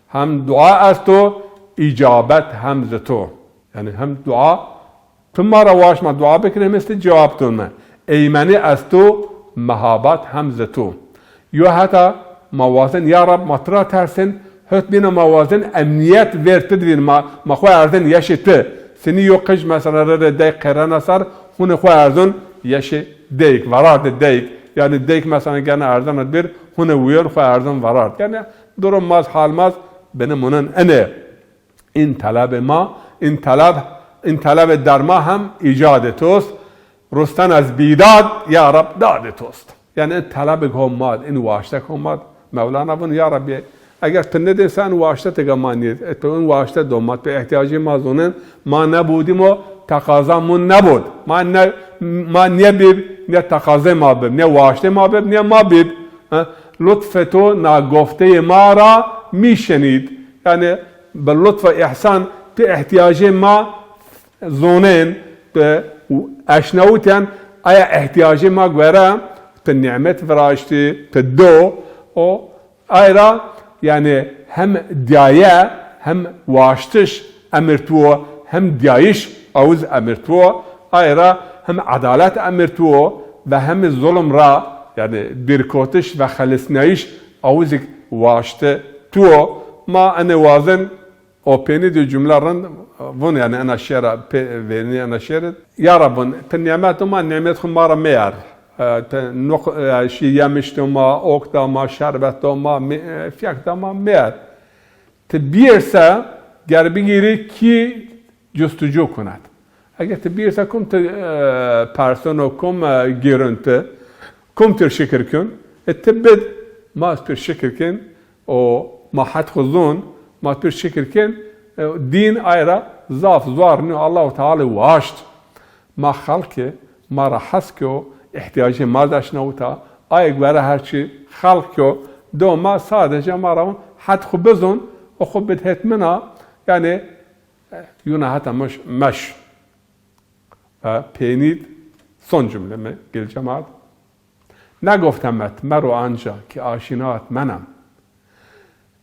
Hem dua esto, îcabet hem zi to. Yanî hem dua, tu ma ra waşt ma dua bikir, hem zi ti cewab dun mi. Eymenî esto, mehabat hem zi to. Yo heta ma wazen, ya Rab, ma tu ra tersên, hot bîna ma wazen emnîyet ver ti di vîn, ma, ma xwu erzen yeşê ti. Sinî yo qij mesela rê rê deyk qêrena ser, hûnê xwu erzon yeşê deyk, verardê deyk. Yanî deyk mesela gene erzena bir, hûnê wîyon xwu erzon verard. Yanî durum maz, hal maz, binê munin ene. În telebê ma, în teleb, în telebê derma hem îcadê tost. Rustan ez bîdad, ya Reb, dadê tost. Yanî în telebêk ho mad, în waştek ho mad. Mewlana vun, ya Rebbî, eger ti nêdên se în waşte ti ga ma nîyê. E, ti în waşte do ma, ti îhtîyacê ma zonên, ma nebûdîmo, teqaza mun nebûd. Ma ne, ma nê bîb, nê teqazê ma bib, nê waştê ma bib, nê ma bîb. E, lutfê to nagofteyê ma ra mî şenîd. Yanî bi lutf û îhsan ti îhtîyacê ma zonên, ti eşnawitên, aya îhtîyacê ma gore ti nîmet viraştî, ti do, o ay ra, yanî hem dîyaye hem waştiş emir tu wo, hem dîyayîş awiz emir tu wo, ay ra hem edalet emir tu wo ve hem zulm ra, yanî bîrkotiş ve xelisnayîş awizik waşti tu wo. Ma enê wazen O peynî di cumle rind vun, yanî ena şêra, pê-, vernî ena şêrî. Ya Rab vun, ti nîmet do ma, nîmet xwu ma ra meyer. E, ti nuq-, e, şî yemiş do ma, ok da ma, şerbet do ma, mi-, e, fiyek da ma meyer. Ti bîyêr se, ger bigîrî kî custucu kunet. Eger ti bîyêr se kum ti, e, persono, kum, e, gêrun ti, kum ti şikir kun, e, ti bid, ma ti şikir kin, O ma het xwu zon, ma tu şikir ken, e, dîn ay ra zaf zuar nîyo, Allahu Teala waşt. Ma xelqî, ma ra hes kyo, îhtîyacê ma deşnawita, ay gore her çî xelq kyo, do ma sadece ma ra het xwu bizon, o xwu bid het min a, yanî, e, yuna heta meş, meş. E, peynîd, son cumle mi, gel cemaat. Negoftemet mero anca ki aşinat menem.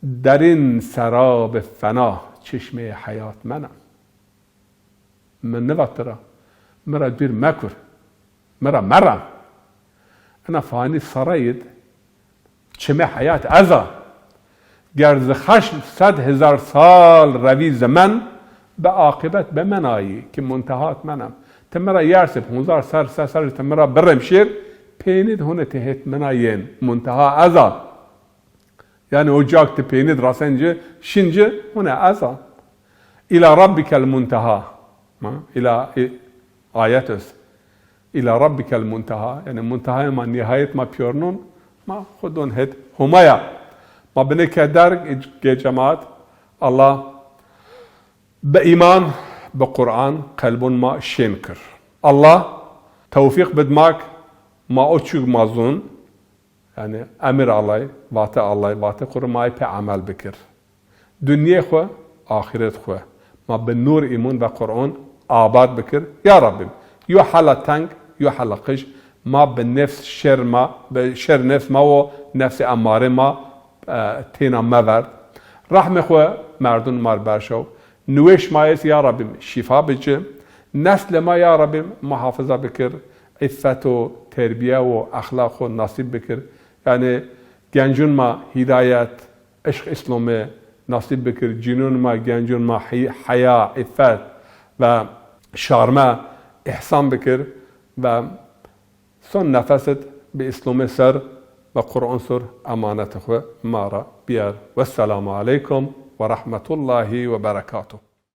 Derin serabê fena çeşmeyê heyat menem. Mi nivat ti ra, mi ra dûr mekur, mi ra meran. Ena fanî sarayid çimê heyat ez a. Ger zi xeşm sed hezar sal revî zimen, bi aqîbet bi min a yî, ki muntehat min em. Ti mi ra yersib, hunzar ser, se ser ti mi ra biremşêr, peynî di hune ti hêt min a yên, munteha ez a. Yanî o cak ti peynî di rasen ci, şin ci, hune ez a. Îla rabbikel munteha. Ma, îla, î-, ayet est. Îla rabbikel munteha. Yanî muntehayê ma, nîhayet ma pîyornon, ma xwu don hêt Homa ya. Ma binê ke derg, gê cemaat, Allah bi îman, bi Quran qelbon ma şên kir. Allah tewfîq bid ma k ma o çîk ma zon, yanî emir Allay, vate Allay, vate Qur'an ma pê emel bikir. Dinyê xwu, axîret xwu ma bi nûr îmon ve Qur'on abad bikir. Ya Rabbim, yo hela teng, yo hela qij, ma bi nefs şer ma, bi şer nefs ma wo, nefsê emare ma, e, têna meverd. Rehmê xwu merdun ma r berşew. Niwêş ma est ya Rabbim şîfa bici. Neslê ma ya Rabbim muhafiza bikir. Îffet û terbiye û exlaq xwu nasîb bikir. Yanî gencun ma hîdayet, eşq Îslomî nasîb bikir. Cinun ma, gencun ma hî-, heya, îffet ve şarme îhsan bikir ve son nefesit bi Îslomî ser ve Qur'on sur emanetê xwu ma ra bîyer. Wesselamu aleykum ve rehmetullahî ve berekatuh.